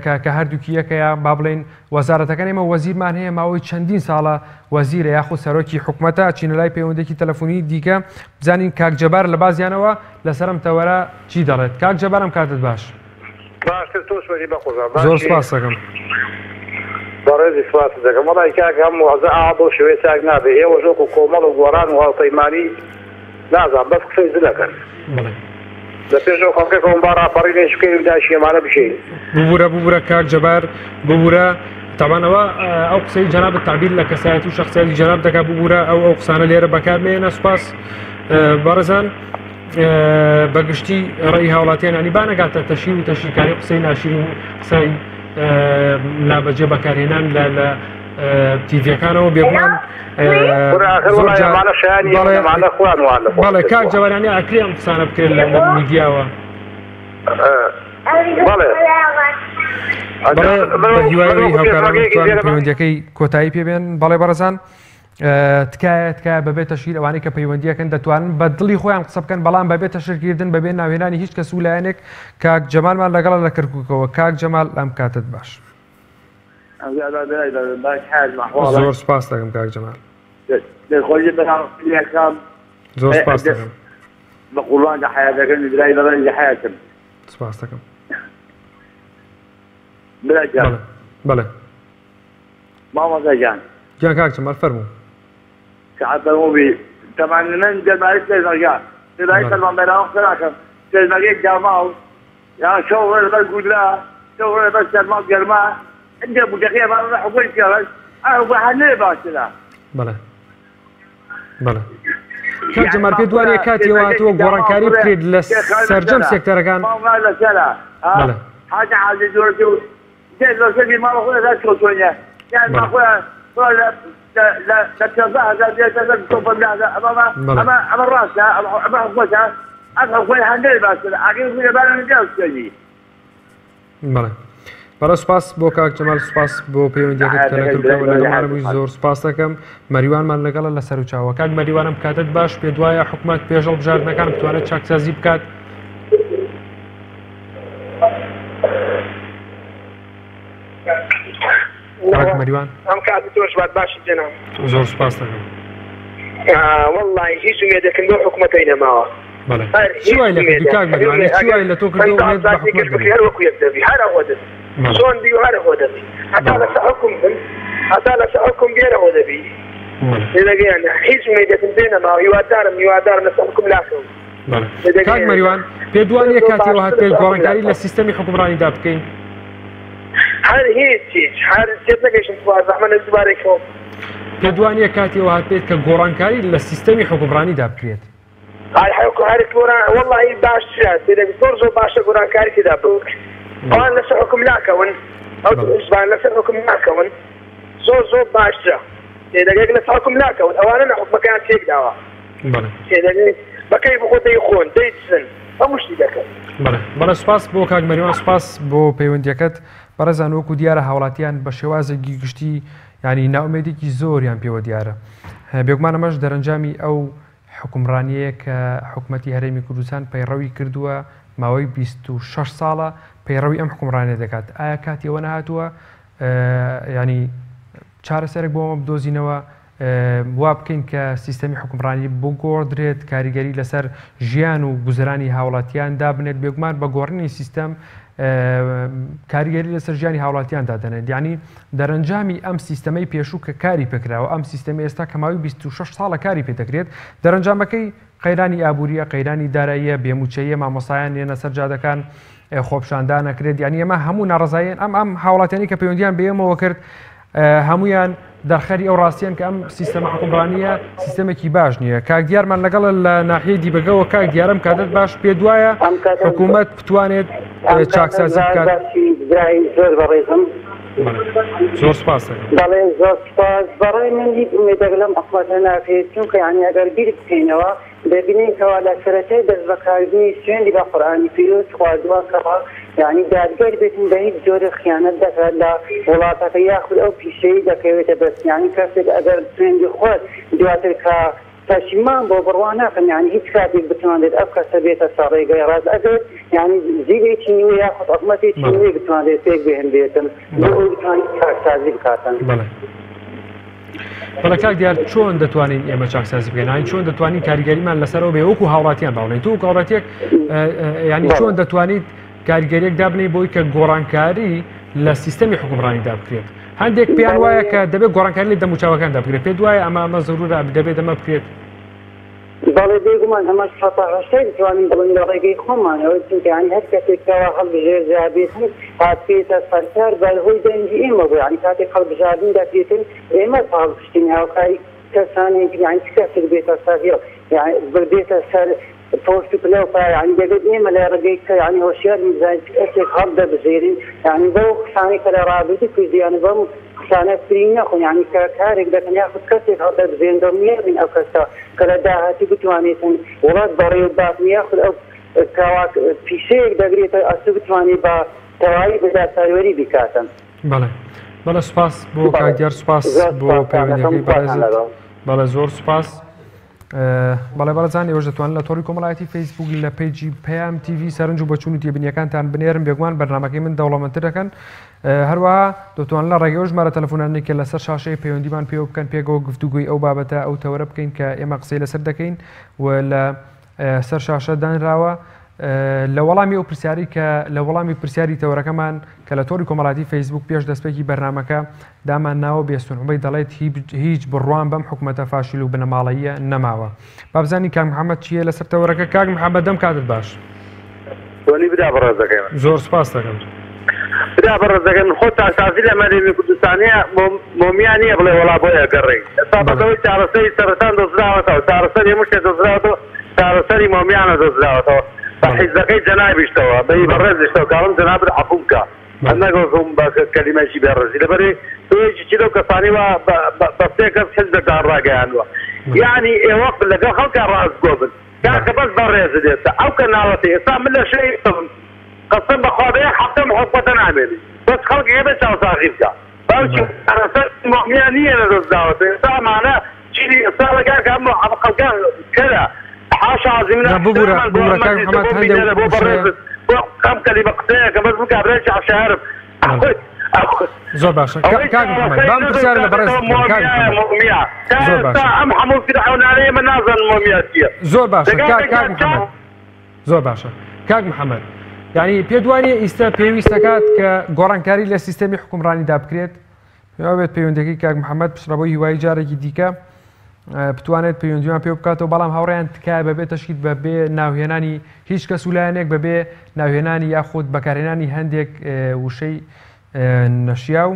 کە کە هەردووکی یەکەیە، با بڵێین وەزارەتەکان ئێمە وەزیرمان هەیە ماوەی چەندین ساڵە وەزیرە یاخود سەرۆکی حکومەتە، چینە لای پەیوەندێکی تەلەفۆنی دیکە بزانین کاک جەبار لە بازیانەوە لەسەر ئەم تەوەرە چی دەڵێت. کاک جەبار ئەم کاتت باش. باشتر تۆش وەری بەقوڕبان زۆر باشی؟ سپاست دەکەم. بەڕێزی سپاست دەکەم. وەڵای کاک ئەم وەزعە ئاوا بەو شێوەیە چاک نابێ ئێوەش وەکو کۆمەڵ و گۆڕان و هاوپەیمانی نازانم بەس قسەی زل ئەکەن. بەڵێ. لە پێش ئەو خەڵکە کەون با ڕاپەڕینێک بکەین و دایکی ئەمانە بکەین. ببورە ببورە کاک جەبار ببورە تاوان ئەوە ئەو قسەی جەنابت تعبیر لە کەسایەتی و شخصیاتی جەناب دەکا ببورە ئەو ئەو قسانە لێرە بەکار مێنە سوپاس بەڕێزان بەگشتی ڕێی هاوڵاتیان ینی با نەگاتە تەشیر و تەشیرکاری قسەی ناشرین و قسەی نابەجێ بەکارهێنان لە لە تیڤەکانەوە بێگومان بەڵێ کاک جەوارانی ئەکرێ ئەم قسانە بکرێت لە میدیاوە بەڵێ بە هیوای هاوکاران پەیوەندیەکەی کۆتایی پێبێن بەڵێ بەڕێزان تکایە تکایە بەبێ تەشهیر ئەوانەی کە پەیوەندیەکەن دەتوانن بە دڵی خۆیان قسە بکەن بەڵام بەبێ تەشهیرکردن بەبێ ناوهێنانی هیچ کەس و لایەنێک کاک جەمالمان لەگەڵە لە کەرکوکەوە کاک جەمال ئەم کاتت باش. زۆر سپاس دەکەم کاک جەمال. زۆر سپاس دەکەم. بە قوربان لە حیاتەکەم برای بەڕێز لە حیاتم. سپاس دەکەم. برا گیان. بەڵێ. مامۆستا گیان. گیان کاک جەمال فەرموو. سەعات فەرموو بی تەمان من دەربارەی پێشمەرگە دەربارەی فەرمانبەران قسە ناکەم پێشمەرگەی داماو یا شەو ڕۆژ لەبەر گوللە شەو ڕۆژ لەبەر سەرما و گەرما ئینجا بودجەکەی ئەمانە لە حکومەتی پێڵێن ئەو حکومەت هەر نەبێ باشترە. بەڵێ بەڵێ کاک جەمال پێت وانیە کاتی ئەوە هاتووە گۆڕانکاری بکرێت لە سەرجەم سێکتەرەکان؟ لەسەرە بەڵێ حاجی حاجی جۆرجی و بەڵێ بەڵێ سوپاس بۆ کاک جەمال سوپاس بۆ پەیوەندیەکەت کە لە کەرکوکەوە لەگەڵمانە بووی زۆر سوپاس دەکەم مەریوانمان لەگەڵە لە سەروچاوە کاک مەریوانم کاتت باش پێت وایە حکومەت پێش هەڵبژاردنەکان بتوانێت چاکسازی بکات کاک مەریوان ئەم کاتی تۆش بات باشی جەناب. زۆر سوپاس دەکەم. وەڵڵاهی هیچ ئومێدێکم بەو حکومەتەی نەماوە. بەڵێ هەر چی هیچ وای لە کردی ئومێدێک کاک هەر مەریوان ئومێ چی ئەگەر وای لە تۆ کردووە پەنجا ئومێد بە ساتی حکومەت کرد بکری نەبێت هەر وەکو یەک دەبی هەر ئەوە دەبی بەڵێ چۆن بی و هەر ئەوە دەبی هەتا بەڵێ لەسەر حوکم بن هەتا لەسەر حوکم بی هەر ئەوە دەبی. تێدەگەیەنێ هیچ ئومێدێکم پێ نەماوە هیوادارم هیوادارم لەسەر حوکم لاکەون. کاک مەریوان پێت وا نییە کاتی ئەوە هاتبێت گۆڕانکاری لە سیستەمی حوکمڕانیدا بکەین؟ هەر هیچ هیچ هەر تێت نەگەیشتم تخوا زەحمەت نەبێت دووبارەی کەوە. پێت وا نییە کاتی ئەوە هاتبێت کە گۆڕانکاری لە سیستەمی حوکمڕانیدا بکرێت؟ هەر گۆران وەڵی باشترە زۆر زۆر باشە گۆرانکاری تێدا بکرێت ئەوان لەسەر حوکم ناکەون ئەو حزبان لەسەر حوکم ناکەون زۆر زۆر باشترە تێدەگەی لەسەر حوکم ناکەون ئەوانە لە حوکمەکەیان تێکداوە تێدەگەی بەکەی بخۆ دەیخۆن دەیدزن هەموو شتی دەکەن. بەڵێ بەڵێ سوپاس بۆ کاک مەریوان سوپاس بۆ پەیوەندیەکەت بەڕێزان وەکو دیارە هاوڵاتیان بە شێوازێکی گشتی یعنی نائومێدێکی زۆریان پێوە دیارە بێگومان ئەمەش دەرەنجامی ئەو حوکمڕانیەیە کە حکومەتی هەرێمی کوردستان پەیڕەوی کردووە ماوەی 26 ساڵە پەیڕەوی ئەم حکومڕانیە دەکات ئایا کاتی ئەوە نەهاتووە ینی چارەسەرێک بۆ ئەمە بدۆزینەوە وا بکەین کە سیستەمی حوکمڕانی بگۆڕدرێت، کاریگەری لەسەر ژیان و گوزەرانی هاوڵاتیان دابنێت، بێگومان بە گۆڕینی سیستەم کاریگەری لەسەر ژیانی هاوڵاتیان دادەنێت، یانی دەرەنجامی ئەم سیستەمەی پێشوو کە کاری پێکراوە، ئەم سیستەمی ئێستا کە ماوەی 26 ساڵە کاری پێ دەکرێت، دەرەنجامەکەی قەیرانی ئابووریە، قەیرانی داراییە، بێموچەیە، مامۆستایان یەنە سەر جادەکان، خۆپشاندان ئەکرێت، یانی ئەمە هەموو ناڕەزاییان ئەم ئەم هاوڵاتیانی کە پەیوەندیان بە ئێمەوە کرد هەمویان دەرخەری ئەو ڕاستیان کە ئەم سیستەمە حکومڕانیە سیستەمێکی باش نییە. کاک دیارمان لەگەڵە لە ناحیەی دیبەگەوە. کاک دیارم کاتت باش، پێ دوایە حکوومەت بتوانێت چاکسازی بکات؟ زۆر بەڕێزم زۆر سپاس. بەڵێ زۆر سپاس. بەڕای من هیچ ئومێدێک لەم حکومەتە ناکرێت، چونکە یانی ئەگەر بیر بکەینەوە دەبینین کەوا لە سەرەتای دەست بەکاربوونی سوێندی بە قورئانی پیرۆز خواردووە کەوا یانی دادگەر بێتن بە هیچ جۆرێک خیانەت دەکات لە وڵاتەکە یاخود ئەو پیشەیەی دەکەوێتە دەست یانی کەسێک ئەگەر سوێندی خوارد دواتر کە پەشیمان بۆ بڕوا ناکەم یانی هیچ کاتێک بتوانرێت ئەو کەسە بێتە سەر ڕێگای ڕاست ئەگەر یانی جیلێکی نوێ یاخود حکومەتێکی نوێ بتوانرێت پێک بهێنرێتن بۆ ئەوەی بتوانێت چاکسازی بکاتن. بەڵێ بەڵێ کاک دیار چۆن دەتوانین ئێمە چاکسازی بکەین یانی چۆن دەتوانین کاریگەریمان لەسەرەوە بێ وەکو هاوڵاتیان باڵێن تۆ وەکو هاوڵاتیەک ینی چۆن دەتوانیت کاریگەریەک دابنێی بۆی کە گۆڕانکاری لە سیستەمی حکومڕانیدا بکرێت هەندێک پێیان وایە کە دەبێت گۆڕانکاری لە دەموچاوەکاندا بکرێت پێت وایە ئەمە ئەمە زەرورە دەبێت ئەمە بکرێت؟ بەڵێ بێگومان ئەمەش خەتا هەشتای دەتوانین بڵێین لە ڕێگەی خۆمانەوە چونکە یانی هەر کەسێک کەوا هەڵبژێردرابێتن هاتبێتە سەرکار بە هۆی دەنگی ئێمە بوو یانی کاتێک هەڵبژاردن دەکرێتن ئێمە پاڵپشتین هاوکاری کەسانێک یانی چ کەسێک بێتە سەر هێڵ یانی بێتە سەر پۆست و پلە و پایە یانی دەبێت ئێمە لە ڕێگەی کە یانی هۆشیار بین بزانین چ کەسێک هەڵدەبژێرین یانی بەو قسانەی کە لە ڕابردوو کردیانە بەم قسانە فریو نەخۆن یانی کە کارێک دەکەن یاخود کەسێک هەڵدەبژێرن دڵنیا بین ئەو کەسە کە لە داهاتوو بتوانێتن وڵات بەڕێوە بباتن یاخود ئەو کەوا پیشەیەک دەگرێتە ئەستۆ بتوانێت بە تەواوی بە دادپەروەری بیکاتن. بەڵێ بەڵێ سوپاس بۆ کاک دیار سوپاس بۆ پەیوەندیەکەی بەڕێزت بەڵێ زۆر سوپاس. بەڵێ بەڕێزان ئێوەش دەتوانن لە تۆڕی کۆمەڵایەتی فەیسبوک لە پەیجی پەیام تیڤی سەرنج و بۆچوون و تێبینیەکانتان بنێرن بێگومان بەرنامەکەی من دەوڵەمەندتر دەکەن هەروەها دەتوانن لە ڕێگەی ئەو ژمارە تەلەفۆنانەی کە لەسەر شاشەیە پەیوەندیمان پێوە بکەن پێکەوە گفتوگۆی ئەو بابەتە ئەو تەوەرە بکەین کە ئێمە قسەی لەسەر دەکەین و لە سەر شاشە دانراوە لە وەڵامی ئەو پرسیاری کە لە وەڵامی پرسیاری تەوەرەکەمان کە لە تۆڕی کۆمەڵاتی فەیسبوک پێش دەستپێکی بەرنامەکە دامان ناوە بێستون عوبەید دەڵێت هیچ بڕوام بەم حکومەتە فاشیل و بنەماڵەییە نەماوە. با بزانین کاک محەممەد چییە لەسەر تەوەرەکە کاک محەممەد دەم کاتت باش. چۆنی برا بەڕێزەکەی من؟ زۆر سوپاست دەکەم. برا بەڕێزەکەی من خۆ چاکسازی لە هەرێمی کوردستانیە مۆمیا نییە بڵێ وەڵا بۆیە گەڕێی ئێستا بەس ئەوەی چارەسەری سەرەتان دۆزراوەتەوە چارەسەری هەموو شتێک دۆزراوەتەوە چارەسەری مۆمیانە دۆزراوەتەوە بە حیزبەکەی جەنابیشتەوە بە هی بەڕێزیشتەوە کاڵم جەنابت عەفوو بکە هەر نەک وەک بە کەلیمەیەکی بێ ڕێزی لەبەرئ تۆ یەکێکی لەو کەسانەی وا بە سێ کەس حیزبێکتان ڕاگەیاندوە یەعنی ئێوە لەگەڵ خەڵکا ڕاستگۆ بن کاکە بەس بەڕێزت ئێستا ئەو کەناڵەتەی ئێستا من لە شوێنی تۆم قەسەم بەخوا بە یەک هەفتەم حکومەتە نامێنی بەس خەڵک ئێمە چاوساغی بکە باوکی چارەسەر مۆمیا نییە لە دەست داوەتە ئێستا ئەمانە چیدی ئێستا لە کاکە ئەم ئەم خەڵکە کەرە حاشا عەزیز من نا ببورە احتراما بۆ ببورە ئەم کاک مەجلیسە محمد بۆ هەندێ بینەرە بۆ وشەیە بەڕێزت بۆ ئەم کەلیمە قسەیەکە بەس من کابرایەکی عەشایەرم بەڵێ ئەخۆی ئەخۆی زۆر باشە ئەوەی کاک محمد چارەسەری بام پرسیارە لە بەڕێزت نەدۆزرابێتەوە بکەم کاک مۆمیایە محمد مۆمیا تا زۆر ئێستا باشە ئەم هەموو فیرعەونانەی ئێمە نازانن مۆمیا چییە زۆر باشە دەگا کاک دەگا کاک چا محمد زۆر باشە کاک محمد یعنی پێت وانیە ئیستا پێویست دەکات کە گۆڕانکاری لە سیستەمی حکومڕانیدا بکرێت پێم وابێت پەیوەندەکەی کاک محمد پچڕەبۆی هیوایی جارێکی دیکە. بتوانێت پەیوەندیمان پێ بکاتەوە بەڵام هاوڕێیان تکایە بەبێ تەشکیل بەبێ ناوهێنانی هیچ کەس و لایەنێک بەبێ ناوهێنانی یاخود بەکارهێنانی هەندێک وشەی نەشیاو.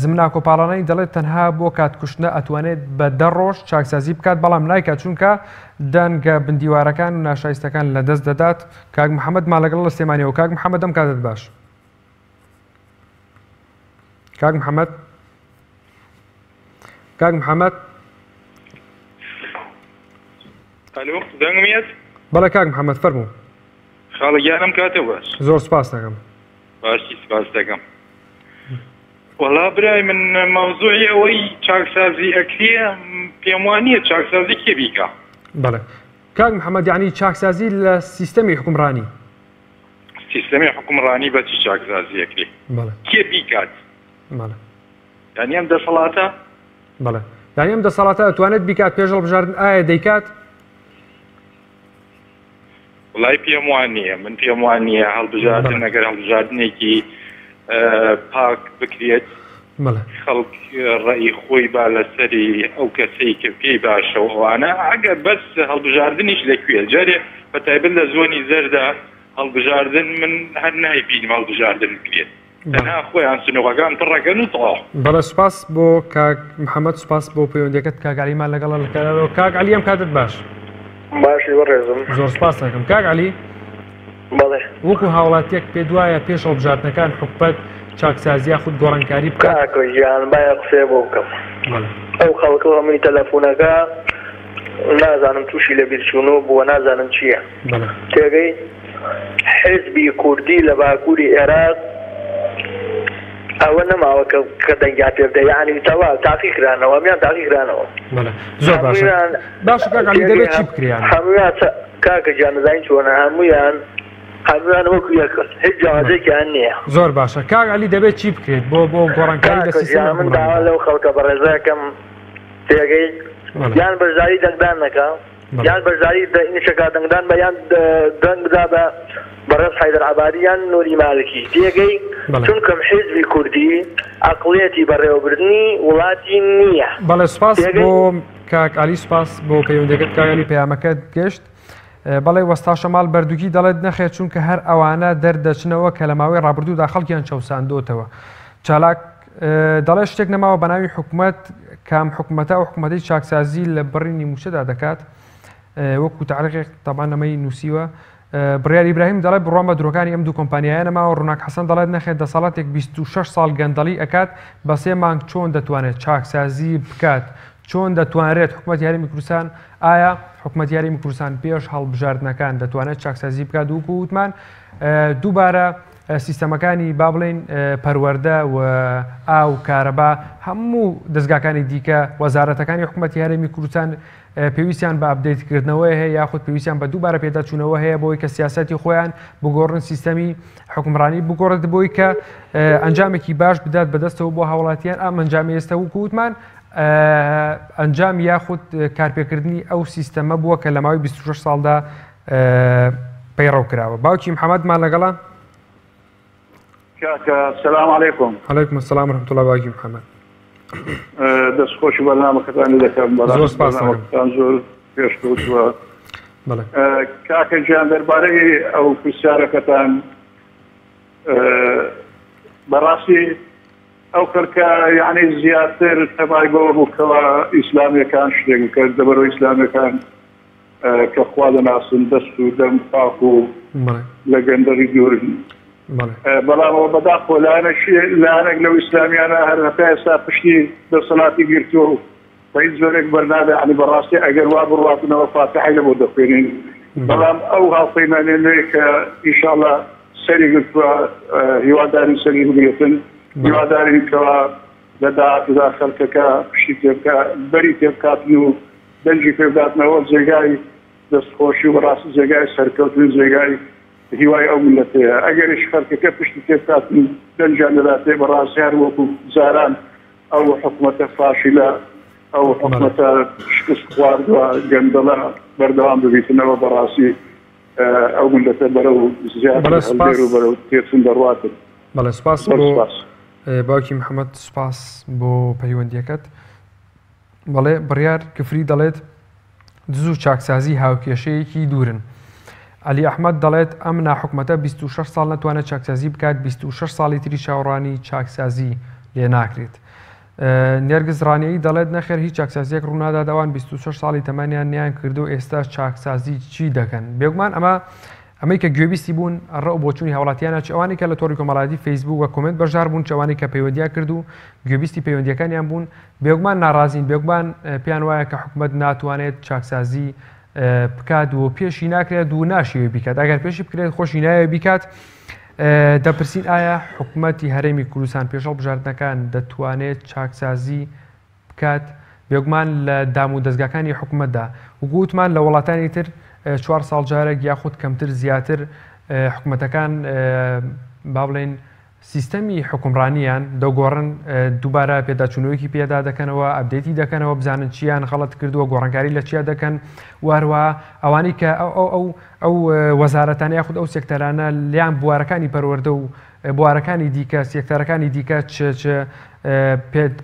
زمناکۆ پاڵانەی دەڵێت تەنها بۆ کات کوشتنە ئەتوانێت بە دە ڕۆژ چاکسازی بکات بەڵام نایکات چونکە دەنگە بندیوارەکان و ناشایستەکان لەدەست دەدات. کاک محەممەد مالەگەڵ لە سلێمانیەوە کاک محەممەد ئەم کاتت باش. کاک محەممەد کاک محەممەد ئەلۆ دەنگم یەت؟ بەڵێ کاک محەممەد فەرموو. خاڵە گیانم کاتە باش. زۆر سپاس دەکەم. باشی سپاس دەکەم. وەڵا برای من مەوزوعی ئەوەی چاکسازی ئەکرێ پێم وا نییە چاکسازی کێ بیکا. بەڵێ کاک محەممەد یانی چاکسازی لە سیستەمی حوکمڕانی. سیستەمی حوکمڕانی بە چی چاکسازی ئەکرێ؟ بەڵێ. کێ بیکات؟ بەڵێ. یانی ئەم دەسەڵاتە؟ بەڵێ. یانی ئەم دەسەڵاتە ئەتوانێت بیکات پێش هەڵبژاردن ئایا دەیکات؟ وڵای پێم وان نییە من پێم وان نییە هەڵبژاردن ئەگەر هەڵبژاردنێکی پاک بکرێت خەڵک ڕێی خۆی با لەسەری ئەو کەسەی کە پێی باشە و ئەوانە ئەگەر بەس هەڵبژاردنیش لەکوێ جارێ بە تایبەت لە زۆنی زەردا هەڵبژاردن من هەر نایبینم هەڵبژاردن بکرێت تەنها خۆیان سنوقەکان پڕەکەن و تەواو. بەڵێ سوپاس بۆ کاک محمد سوپاس بۆ پەیوەندیەکەت کاک عەلیمان لەگەڵە لە کەرارەوە کاک عەلی ئەم کاتت باش. باشی بەڕێزم. زۆر سوپاس دەکەم کاک عەلی. بەڵێ. وەکو هاوڵاتیەک پێت وایە پێش هەڵبژاردنەکان حکومەت چاکسازی یاخود گۆڕانکاری بکات؟ کاکە گیان با یەک قسەیە بۆ بکەم. بەڵێ. ئەو خەڵکە هەمووی تەلەفونەکە نازانم تووشی لەبیرچوونەوە بووە نازانم چییە. بەڵێ. تێگەی؟ حیزبی کوردی لە باکووری ئێراق ئەوە نەماوە کە کە دەنگیان پێ بدە یانی تەواو تاقی کرانەوە هەموویان تاقی کرانەوە بەڵێ زۆر باشە هەموویان باشە کاک عەلی دەبێت چی بکرێ یانی هەموویان کاکە گیان دەزانی چۆنە هەموویان هەموویان وەکو یەکن هیچ جیاوازێکیان نییە زۆر باشە کاک عەلی دەبێت چی بکرێت بۆ بۆ گۆڕانکاری لە کاکە سیستەمی گیان من داوا حوکمڕانیدا لەو خەڵکە بەڕێزەکەم تێگەی بەڵێ یان بەشداری دەنگدان نەکا یان بەشداری نیشەکا دەنگدان بە یان دەنگ بدا بە بەڕێز حەیدەر عەبادی یان نوری مالکی تێگەی چونکم حیزبی کوردی ئەقڵیەتی بەڕێوەبردنی وڵاتی نییە. بەڵێ سوپاس بۆ کاک عەلی سوپاس بۆ پەیوەندەکەت کاک عەلی پەیامەکەت گەشت. بەڵێ وەستا شەماڵ بەردوکی دەڵێت نەخێر چونکە هەر ئەوانە دەردەچنەوە کە لە ماوەی ڕابردوودا خەڵکیان چەوساندۆتەوە. چالاک دەڵێت شتێک نەماوە بەناوی حکومەت، کام حکومەتە ئەو حکومەتەی چاکسازی لە بڕینی مووچەدا دەکات؟ وەکو تەعلیقێک تەبعەن ئەمەی نووسیوە. بڕیار ئیبراهیم دەڵێت بڕوام بە درۆکانی ئەم دوو کۆمپانیایە نەماوە. ڕووناک حەسەن دەڵێت نەخێر دەسەڵاتێک 26 ساڵ گەندەڵی ئەکات بە سێ مانگ چۆن دەتوانێت چاکسازی بکات؟ چۆن دەتوانرێت حکومەتی هەرێمی کوردستان ئایا حکومەتی هەرێمی کوردستان پێش هەڵبژاردنەکان دەتوانێت چاکسازی بکات وەکو وتمان دووبارە سیستەمەکانی با بڵێین پەروەردە و ئاو کارەبا هەموو دەزگاکانی دیکە وەزارەتەکانی حکوومەتی هەرێمی کوردستان پێویستیان بە ئەپدەیتکردنەوەی هەیە یاخود پێویستیان بە دووبارە پێداچوونەوە هەیە بۆی کە سیاسەتی خۆیان بگۆڕن سیستەمی حکومڕانی بگۆڕێت بۆی کە ئەنجامێکی باش بدات بەدەستەوە بۆ هاوڵاتیان ئەم ئەنجامی ئێستا وەکو وتمان ئەنجام یاخود کارپێکردنی ئەو سیستەمە بووە کە لە ماوەی 26 ساڵدا پەیڕەو کراوە باوکی محەممەدمان لەگەڵە کاکە سلام علیکم علیکم السلام ورحمة الله باوکی محەممەد دەست خۆشی بەرنامەکەتان دەکەم زۆر سپاس بەڕاستان زۆر پێشکەوتووە کاکە گیان دەربارەی ئەو پرسیارەکەتان بەڕاستی ئەو خەلکە یعنی زیاتر تەمای بەوە بوو کەوا ئیسلامیەکان شتێک بکەن دەبەرەوە ئیسلامیەکان کە خوا دەناسن دەست و دەم پاک و لە گەندەڵی دوورن بەڵام ئەوە بەداخەوە لایەنێک لەو ئیسلامیانە هەر هەتا ئێستا پشتی دەسەڵاتی گرتووە و بە هیچ جۆرێک بەرنابێ یعنی بەڕاستی ئەگەر وا بڕواتنەوە فاتحەی لە بۆ دەخوێنین بەڵام ئەو هاوپەیمانیە نوێ کە ئینشاءاللە سەری گرتووە هیوادارین سەری بگرێتن هیوادارین کەوا لە داهاتوودا خەڵکەکە پشتی تێبکا بەری تێبکاتن و دەنگی پێ بداتنەوە جێگای دەست خۆشی و بەڕاستی جێگای سەرکەوتن و جێگای هیوای ئەو میللەتەیە ئەگەریش خەڵکەکە پشتی تێ بکاتن و دەنگیان دەداتێ بەڕاستی هەر وەکو جاران ئەو حکومەتە فاشیلە ئەو حکومەتە شکست خواردوە گەندەڵە بەردەوام ببیتنەوە بەڕاستی ئەو میللەتە بەرەو زیاتر هەڵدێر و بەرەو تێچوون دەڕواتن. بەڵێ سپاس بۆ باوکی محەممەد سپاس بۆ پەیوەندیەکەت. بەڵێ بڕیار کفری دەڵێت دز و چاکسازی هاوکێشەیەکی دوورن. عەلی ئەحمەد دەڵێت ئەم ناحکومەتە 26 ساڵ نەتوانێت چاکسازی بکات 26 ساڵی تری چاوەڕوانی چاکسازی لێ ناکرێت. نێرگز ڕانیەیی دەڵێت نەخێر هیچ چاکسازیەک ڕوونادات ئەوان 26 ساڵی تەمەنیان نیان کردو ئێستا چاکسازی چی دەکەن بێگومان ئەمە ئەمەی کە گوێبیستی بوون ڕە و بۆچوونی هاوڵاتیانە چ ئەوانەی کە لە تۆڕی کۆمەڵایەتی فەیسبوک بە کۆمێنت بەشدار بوون چ ئەوانەی کە پەیوەندیان کرد و گوێبیستی پەیوەندیەکانیان بوون بێگومان ناڕازین بێگومان پێیان وایە کە حکومەت ناتوانێت چاکسازی بکات و پێشی ناکرێت و ناشیەوێ بیکات ئەگەر پێشی بکرێت خۆشی ناوێ بیکات دەپرسین ئایا حکومەتی هەرێمی کوردستان پێش هەڵبژاردنەکان دەتوانێت چاکسازی بکات؟ بێگومان لە دام و دەزگاکانی حکومەتدا وەکو وتمان لە وڵاتانی تر چوار ساڵ جارێک یاخود کەمتر زیاتر حکومەتەکان با بڵێین سیستەمی حوکمڕانیان دەگۆڕن، دووبارە پێداچوونەوەیەکی پێدا دەکەنەوە، ئەپدەیتی دەکەنەوە بزانن چیان غەڵەت کردووە، گۆڕانکاری لە چیا دەکەن و هەروەها ئەوانەی کە ئەو ئەو ئەو وەزارەتانە یاخود ئەو سێکتەرانە لیان بوارەکانی پەروەردە و بوارەکانی دیکە سێکتەرەکانی دیکە چ چ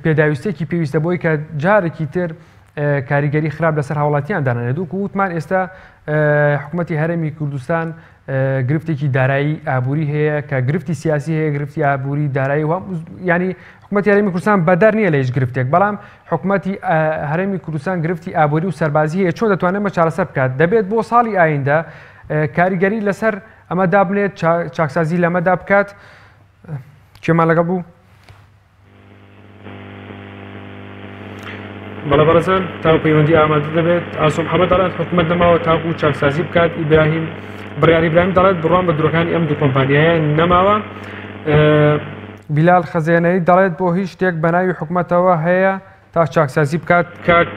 پێداویستێکی پێویستە بۆی کە جارێکی تر کاریگەری خراپ لەسەر هاوڵاتیان دانانێت وەکو وتمان ئێستا حکوومەتی هەرێمی کوردستان گرفتێکی دارایی ئابووری هەیە کە گرفتی سیاسی هەیە گرفتی ئابووری دارایی و ینی حکوومەتی هەرێمی کوردستان بەدەر نییە لە هیچ گرفتێک بەڵام حکوومەتی هەرێمی کوردستان گرفتی ئابووری و سەربازی هەیە چۆن دەتوانێت مە چارەسەر بکات دەبێت بۆ ساڵی ئایندە کاریگەری لەسەر ئەمە دابنێت چاکسازی لەمەدا بکات کێمان لەگەڵ بوو؟ بەڵێ بەڕێزان تاو پەیوەندی ئامادە دەبێت ئاسۆ محەممەد دەڵێت حکوومەت نەماوە تاکو چاکسازی بکات ئیبراهیم بڕیاری ئیبراهیم دەڵێت بڕوام بە درۆکانی ئەم دوو کۆمپانیایە نەماوە بیلال خەزێنەی دەڵێت بۆ هیچ شتێک بە ناوی حکوومەتەوە هەیە تا چاکسازی بکات کاک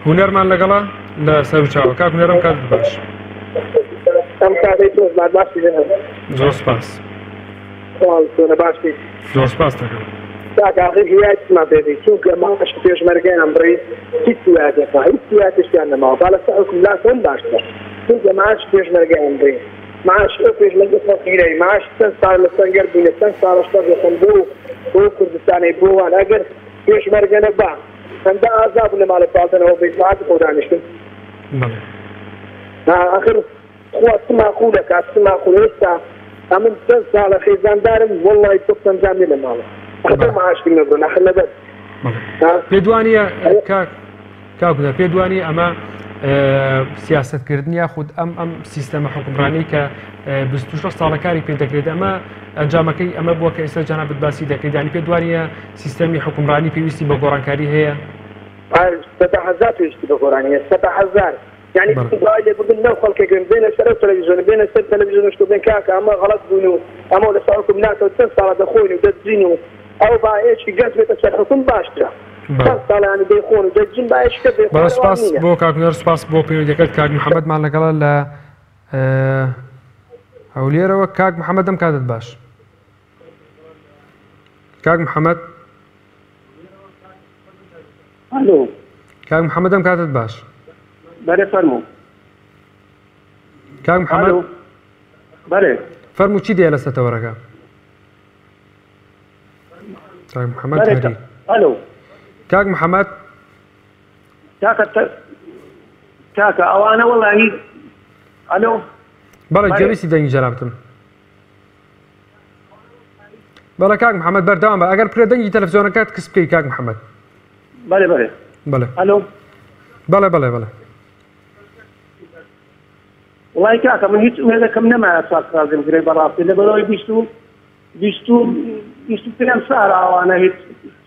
هونەرمان لەگەڵە لە سەرچاوە کاک هونەرم کات باش ئەم کاتەی تۆش باشی زۆر سپاس باشی زۆر سپاس دەکەم کاک ئاخر هیوایەکمان پێ بی چونکە ماش پێشمەرگەیان بڕی هیچ هیوایەتێک هیچ هیوایەتێکیان نەماوە با لەسەر حوکم لاسەن باشترە چونکە معاش پێشمەرگەیان بڕی معاش ئەو پێشمەرگە فەقیرەی معاش چەند ساڵ لە سەنگەر بووینە چەند ساڵە شەڕ دەکەن بۆ بۆ کوردستانی بۆ وان ئەگەر پێشمەرگە نەبا چەندە ئازا بوون لە ماڵێ پاڵدەنەوە بە ئیتلاعاتی خۆ دانیشتن بەڵێ ئاخر خوا چ ماقولە کاک چ ماقولە ئێستا ئەمن چەند ساڵە خێزاندارم وەڵڵاهی تۆ پەنجام نیە لە ماڵە ئەخر معاشی نەبڕن ئەخر لەبەر پێت وانیە کاک کاک هونەر پێت وانیە ئەمە سیاسەتکردن یاخود ئەم ئەم سیستەمە حکومڕانی کە 26 ساڵەکاری پێ دەکرێت ئەمە ئەنجامەکەی ئەمە بووە کە ئێستا جەنابت باسی دەکەیت یانی پێت وانیە سیستەمی حکومڕانی پێویستی بە گۆڕانکاری هەیە سەدە هەزار پێویستی بە گۆڕانی هەیە سەدە هەزار یعنی داوای لێبوردن لەو خەڵکێک بێن بێنە سەر ئەو تەلەڤیزیۆنە بێنە سەر تەلەڤیزیۆن شتۆ بێن کاکە ئەمە غەڵەت بوون و ئەمە لەسەر حوکم ناکەوت چەند ساڵە دەخۆین و دەدزین و ئەو با ئێکی گەنج بێتە سەر حوکم باشترە چەند ساڵە یعنی دەیخۆن و دەدزین با ئێکی کەس دەیخۆن بەڵێ سپاس بۆ کاک هونەر سپاس بۆ پەیوەندیەکەت کاک محەممەدمان لەگەڵە لە هەولێرەوە کاک محەممەد ئەم کاتت باش کاک محەممەد ئەلۆ کاک محەممەد ئەم کاتت باش بەرێ فەرموو کاک محەممەد بەرێ فەرموو چی دێ لەسەر تەوەرەکە کاک محەممەد هەری ئەلۆ کاک محەممەد کاکە کاکە ئەوانە وەڵی ئەلۆ بەڵێ گوێبیستی دەنگی جەنابتم بەڵێ کاک محەممەد بەردەوام بە ئەگەر بکرێت دەنگی تەلەفزیۆنەکەت کز بکەی کاک محەممەد بەێ بەێ بەڵێ ئەلۆ بەڵێ بەڵێ بەڵێ وڵی کاکە من هیچ ئومێدەکەم نەمایە چاکسازیم گرێ بەڕاستی لەبەرەوەی بیست و بیست و بیست و پێنج ساڵ ئەوانە هیچ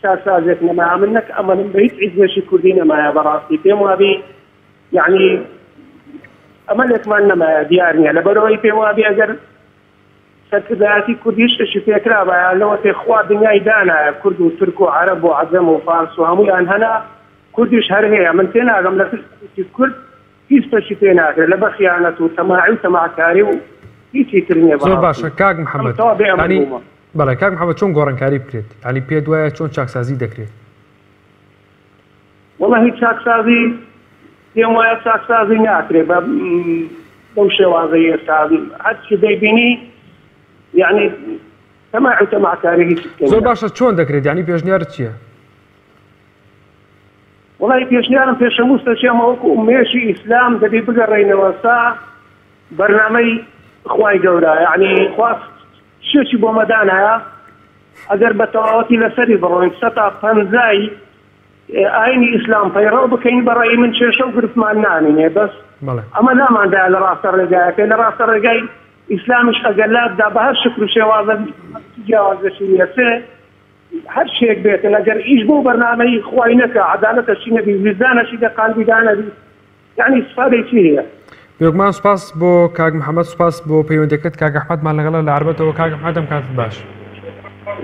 چاکسازێک نەمایە من نەک ئەمەلم بە هیچ حیزبێکی کوردی نەمایە بەڕاستی پێم وابی یعنی ئەمەلێکمان نەمایە دیار نییە لەبەرەوەی پێم وابی ئەگەر سەرکردایەتی کوردی شتێکی پێکرابایە لەوەتەی خوا دنیای دانایە کورد و تورک و عەرەب و عەجەم و فارس و هەموویان هەنە کوردیش هەر هەیە من تێناگەم لە پشتی کورد هیچ شتێکی پێ ناکرێت لە بە خیانەت و تەماعی و تەماعکاری و هیچی تر نییە زۆر بەڕاستی باشە کاک ئەم محەممەد تەواو بێ ئەمەل یانی بوومە. بەڵێ کاک محەممەد چۆن گۆڕانکاری بکرێت یانی پێت وایە چۆن چاکسازی دەکرێت؟ وەڵاهی چاکسازی پێم وایە چاکسازی ناکرێ بە بەو شێوازەی ئێستا هەرچی دەیبینی یعنی تەماع و تەماعکاری هیچ زۆر باشە چۆن دەکرێت یعنی پێشنیارت چییە؟ وەڵی پێشنیارم پێش هەموو شتێک ئێمە وەکو ئوممەیەکی ئیسلام دەبێ بگەڕێینەوە سا بەرنامەی خوای گەورە یعنی خوا شتێکی بۆ مەدانایە ئەگەر بە تەواوەتی لەسەری بڕۆین سەتا پەنجای ئاینی ئیسلام پەیڕەو بکەین بە ڕەئی من کێشە و گرفتمان نامینێ بەس ئەمە لاماندا لە ڕاستە ڕێگایەکەی لە ڕاستە ڕێگای ئیسلامیش ئەگەر لابدا بە هەر شکل و شێوازە جیاوازەشی نییە سێ هەر شێک بێتن ئەگەر ئیش بۆ بەرنامەی خوای نەکا عەدالەتەشی نەبی ویژدانەشی دە قالبی دانەبی یەعنی ئیسفادەی چی هەیە؟ بێگومان سوپاس بۆ کاک محمد سوپاس بۆ پەیوەندیەکەت کاک ئەحمەدمان لەگەڵە لە عەربەتەوە کاک ئەحمەد ئەم کاتت باش.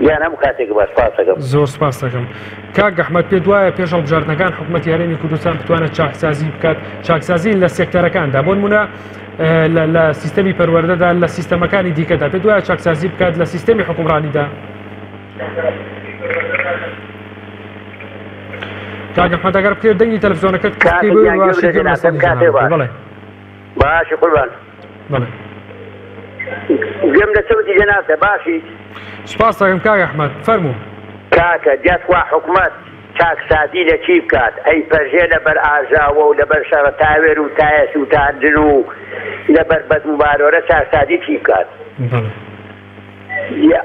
گیان هەموو کاتێک باش سوپاس دەکەم. زۆر سوپاس دەکەم کاک ئەحمەد پێت وایە پێش هەڵبژاردنەکان حکومەتی هەرێمی کوردستان بتوانێت چاکسازی بکات چاکسازی لە سێکتەرەکاندا بۆ نمونە لە سیستەمی پەروەردەدا لە سیستەمەکانی دیکەدا پێت وایە چاکسازی بکات لە سیستەمی حکومڕانیدا؟ کاک ئەحمەد ئەگەر بکرێت دەنگی تەلەفزیۆنەکەت کز بکەی بۆ گیان باشی گوێ گوێم لە بدە سەنگی کاتێ جەنابت باش بەڵێ باشی قوربان بەڵێ گوێم لە سەوتی جەنابتە باشی سوپاس دەکەم کاک ئەحمەد فەرموو. کاکە جا تخوا حکومەت چاکسازی لە چی بکات ئەی پەرژێ لەبەر ئاژاوە و لەبەر شەڕە تاوێر و تایە سوتاندن و لەبەر بەزم و بارۆرە چاکسازی چی بکات بەڵێ. یە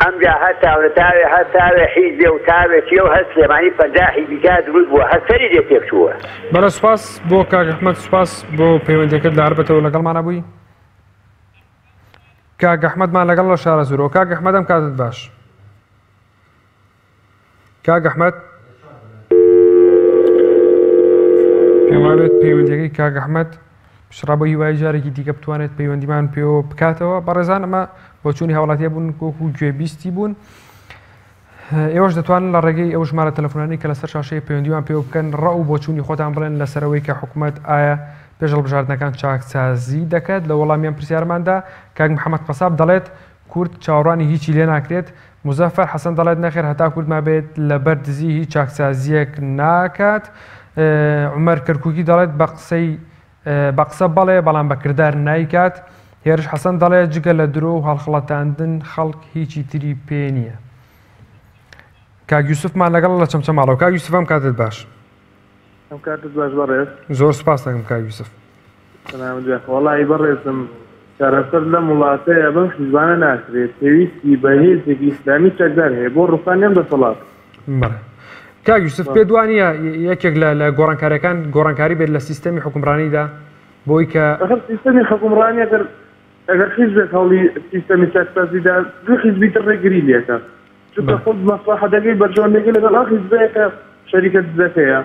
ئەمجا هەر تاونە تاوێ هەر تاوێ حیزبێ و تاوێ چیە و هەر سلێمانی 50 حیزبی تیا دروست بووە هەر سەری لێ تێک چووە. بەڵێ سوپاس بۆ کاک ئەحمەد سوپاس بۆ پەیوەندیەکەت لە عەربەتەوە لەگەڵمانا بووی. کاک ئەحمەدمان لەگەڵ لە شارەزوورەوە کاک ئەحمەد ئەم کاتت باش. کاک ئەحمەد پێم وابێت پەیوەندیەکەی کاک ئەحمەد پشڕا بۆ هیوای جارێکی دیکە بتوانێت پەیوەندیمان پێوە بکاتەوە بەڕێزان ئەمە بۆچوونی هاوڵاتیە بوون وەکو گوێبیستی بوون ئێوەش دەتوانن لە ڕێگەی ئەو ژمارە تەلەفۆنانی کە لەسەر شاشەیە پەیوەندیوان پێوە بکەن ڕە و بۆچوونی خۆتان بڵێن لەسەرەوەی کە حکوومەت ئایا پێش هەڵبژاردنەکان چاکسازی دەکات لە وەڵامیان پرسیارماندا کاک محەممەد قەساب دەڵێت کورد چاوەڕوانی هیچی لێ ناکرێت. موزەفەر حەسەن دەڵێت نەخێر هەتا کورد مابێت لەبەر دزی هیچ چاکسازییەک ناکات. عومەر کەرکوکی دەڵێت بە قسەی بە قسە بەڵێ بەڵام بە کردار نایکات. هێرش حەسەن دەڵێت جگە لە درۆ و هەڵخڵەتاندن خەڵک هیچی تری پێ نییە. کاک یوسفمان لەگەڵ لە چەمچەماڵەوە. کاک یوسف ئەم کاتت باش. ئەم کاتت باش بەڕێز. زۆر سوپاس دەکەم کاک یوسف. سەلامت بێ وەڵاهی بەڕێزم چارەسەر لەم وڵاتەیە بەم حیزبانە ناکرێت پێویستی بە هێزێکی ئیسلامی چەکدار هەیە بۆ ڕوخانی ئەم دەسەڵاتە. بەڵێ کاک یوسف پێت وانییە یەکێک لە لە گۆڕانکاریەکان گۆڕانکاری بێت لە سیستەمی حوکمڕانیدا بۆی کە ئەخر سیستەمی حوکمڕانی ئەگەر ئەگەر حیزبێک هەوڵی سیستەمی چاکسازی دا دوو حیزبی تر ڕێگری لێکا چونکە خۆ مەسڵەحەتەکەی بەرژەوەندیەکەی لەگەڵ ئەو حیزبەیە کە شەریکە دزەکەیە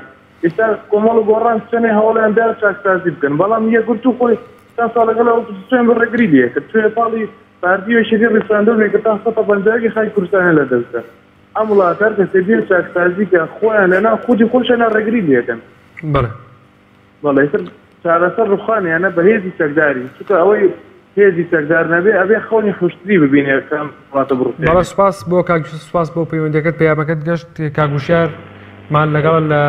ئیستا کۆمەڵ و گۆڕان چەنێ هەوڵیان دا چاکسازی بکەن بەڵام یەکگرتوو خۆی چەند ساڵ لەگەڵ ئۆپۆزسیۆن بە ڕێگری لێ کرد چویە پاڵی پارتی و یەکێتی ڕیفراندۆمی کرد تا سەتا پەنجایەکی خاکی کوردستانیان لە دەست دا ئەم وڵاتە هەر کەسێ بێ چاکسازی کە خۆیان لەناو خودی خۆشیانە ڕێگری لێکەن. بەڵێ. بەڵێ ئیتر چارەسەر ڕوخانیانە بە هێزی چەکداری چونکە ئەوەی هێزی چەکدار نەبێ ئەبێ خەونی حوشتری ببینێ کە ئەم وڵاتە بڕوخێنێ. بەڵێ سوپاس بۆ کاک یوسف سوپاس بۆ پەیوەندیەکەت پەیامەکەت گەشت کاک وشیار مان لەگەڵە لە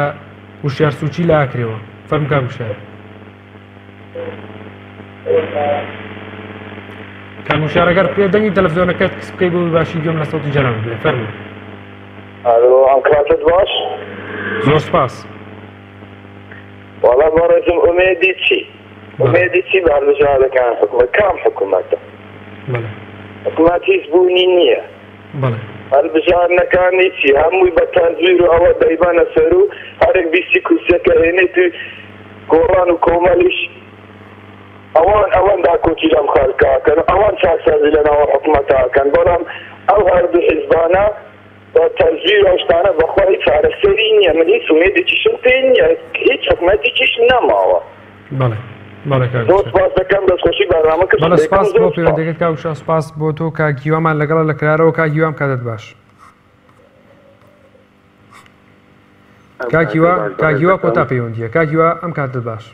وشیار سوچی لە ئاکرێوە فەرموو کاک وشیار. کاک وشیار ئەگەر بکرێت دەنگی تەلەفزیۆنەکەت کز بکەی بۆ باشی گوێم لە سەوتی جەنابت بێ فەرموو. ئەلۆ ئەم کاتت باش. زۆر سوپاس. وەڵا بەڕێزم ئومێدی چی؟ ئومێدی چی بە هەڵبژاردەکان حکومەت کام حکومەتە؟ حکومەت هیچ بوونی نییە. هەڵبژاردنەکانی چی هەمووی بە تەزویر و ئەوە دەیبەنە سەر و هەرێک بیستی کورسیەکە هێنێت و گۆڕان و کۆمەلیش ئەوان ئەوان داکۆکی لەم خەڵکەکەن ئەوان چاکسازی لە ناوە حکومەتەکەن بەڵام ئەو هەردوو حیزبانە بە تەزویر ئەو شتانە بەخوا هیچ چارەسەری نییە من هیچ ئومێدێکیشم پێ نییە هیچ حکومەتێکیش نەماوە. بەڵێ بەڵێ کاک زۆر سپاس دەکەم دەستخۆشی بەرنامەکەشت بەڵێ دەکەم سپاس زۆر بۆ سپاس. پەیوەندیەکەت کاک وشا سپاس بۆ تۆ کاک هیوامان لەگەڵە لە کرارەوە کاک هیوام کاتت باش. ئەم کاک کاتە هیوا باش کاک بەڕێز هیوا دەکەم. کۆتا پەیوەندیە کاک هیوا ئەم کاتت باش.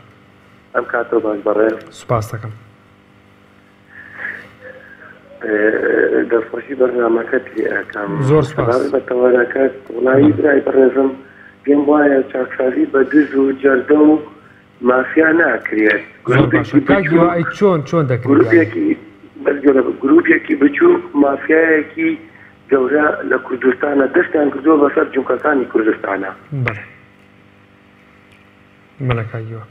ئەم کاتە باش بەڕێز. سپاس دەکەم. دەستخۆشی بەرنامەکەت لێ ئەکەم. زۆر سوپاس. سەبارەت بە تەوەرەکەت وڵایی برای بەڕێزم پێم وایە چاکسازی بە دز و جەردە و مافیا ناکرێت. زۆر باشە گروپێکی کاک هیوا بچووک ئەی چۆن چۆن دەکرێت یانی؟ گروپێکی بەس گوێ لە گروپێکی بچووک مافیایەکی گەورە لە کوردستانە دەستیان کردووە بەسەر جومکەکانی کوردستانە. بەڵێ. بەڵێ کاک هیوا.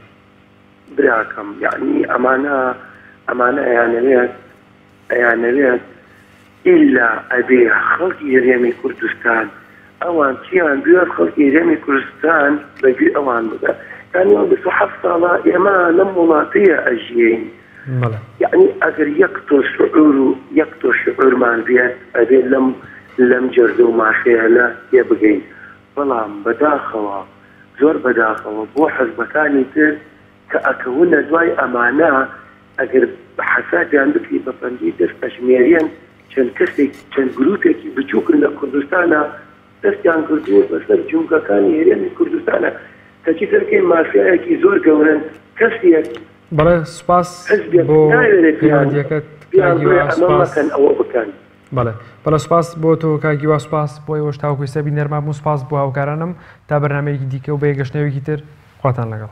براکەم یەعنی ئەمانە ئەمانە ئەیانەوێت ئەیانەوێت ئیلا ئەبێ خەڵکی هەرێمی کوردستان ئەوان چیان بوێت خەڵکی هەرێمی کوردستان بە گوێی ئەوان بگات یانی ئەوە 27 ساڵە ئێمە لەم وڵاتەیە ئەژیەین یەعنی ئەگەر یەک تۆز شعور و یەک تۆز شعورمان بێت ئەبێ لەم لەم جەردە و مافیایانە تێبگەین بەڵام بەداخەوە زۆر بەداخەوە بۆ حزبەکانی تر کە ئەکەونە دوای ئەمانە ئەگەر حەسابیان بکری بە پەنجەی دەست ئەژمێرێن چەند کەسێک چەند گروپێکی بچوکن لە کوردستانا دەستیان گرتووە بەسەر جومگەکانی هەرێمی کوردستانا کەچی سەرکەی مافیایەکی زۆر گەورەن کەسێک بەڵێ سوپاس حزبێک بۆ ناوێرێ پێیان پەیوەندیەکەت پێیان کاک بڵێ هیوا ئەمە سوپاس. مەکەن ئەوە بکەن. بەڵێ بەڵێ سوپاس بۆ تۆ کاک هیوا سوپاس بۆ ئێوەش تاوەکو ئێستا بینەرمان بوون سوپاس بۆ هاوکارانم تا بەرنامەیەکی دیکە و بە یەکگەشتنەوەیەکی تر خواتان لەگەڵ.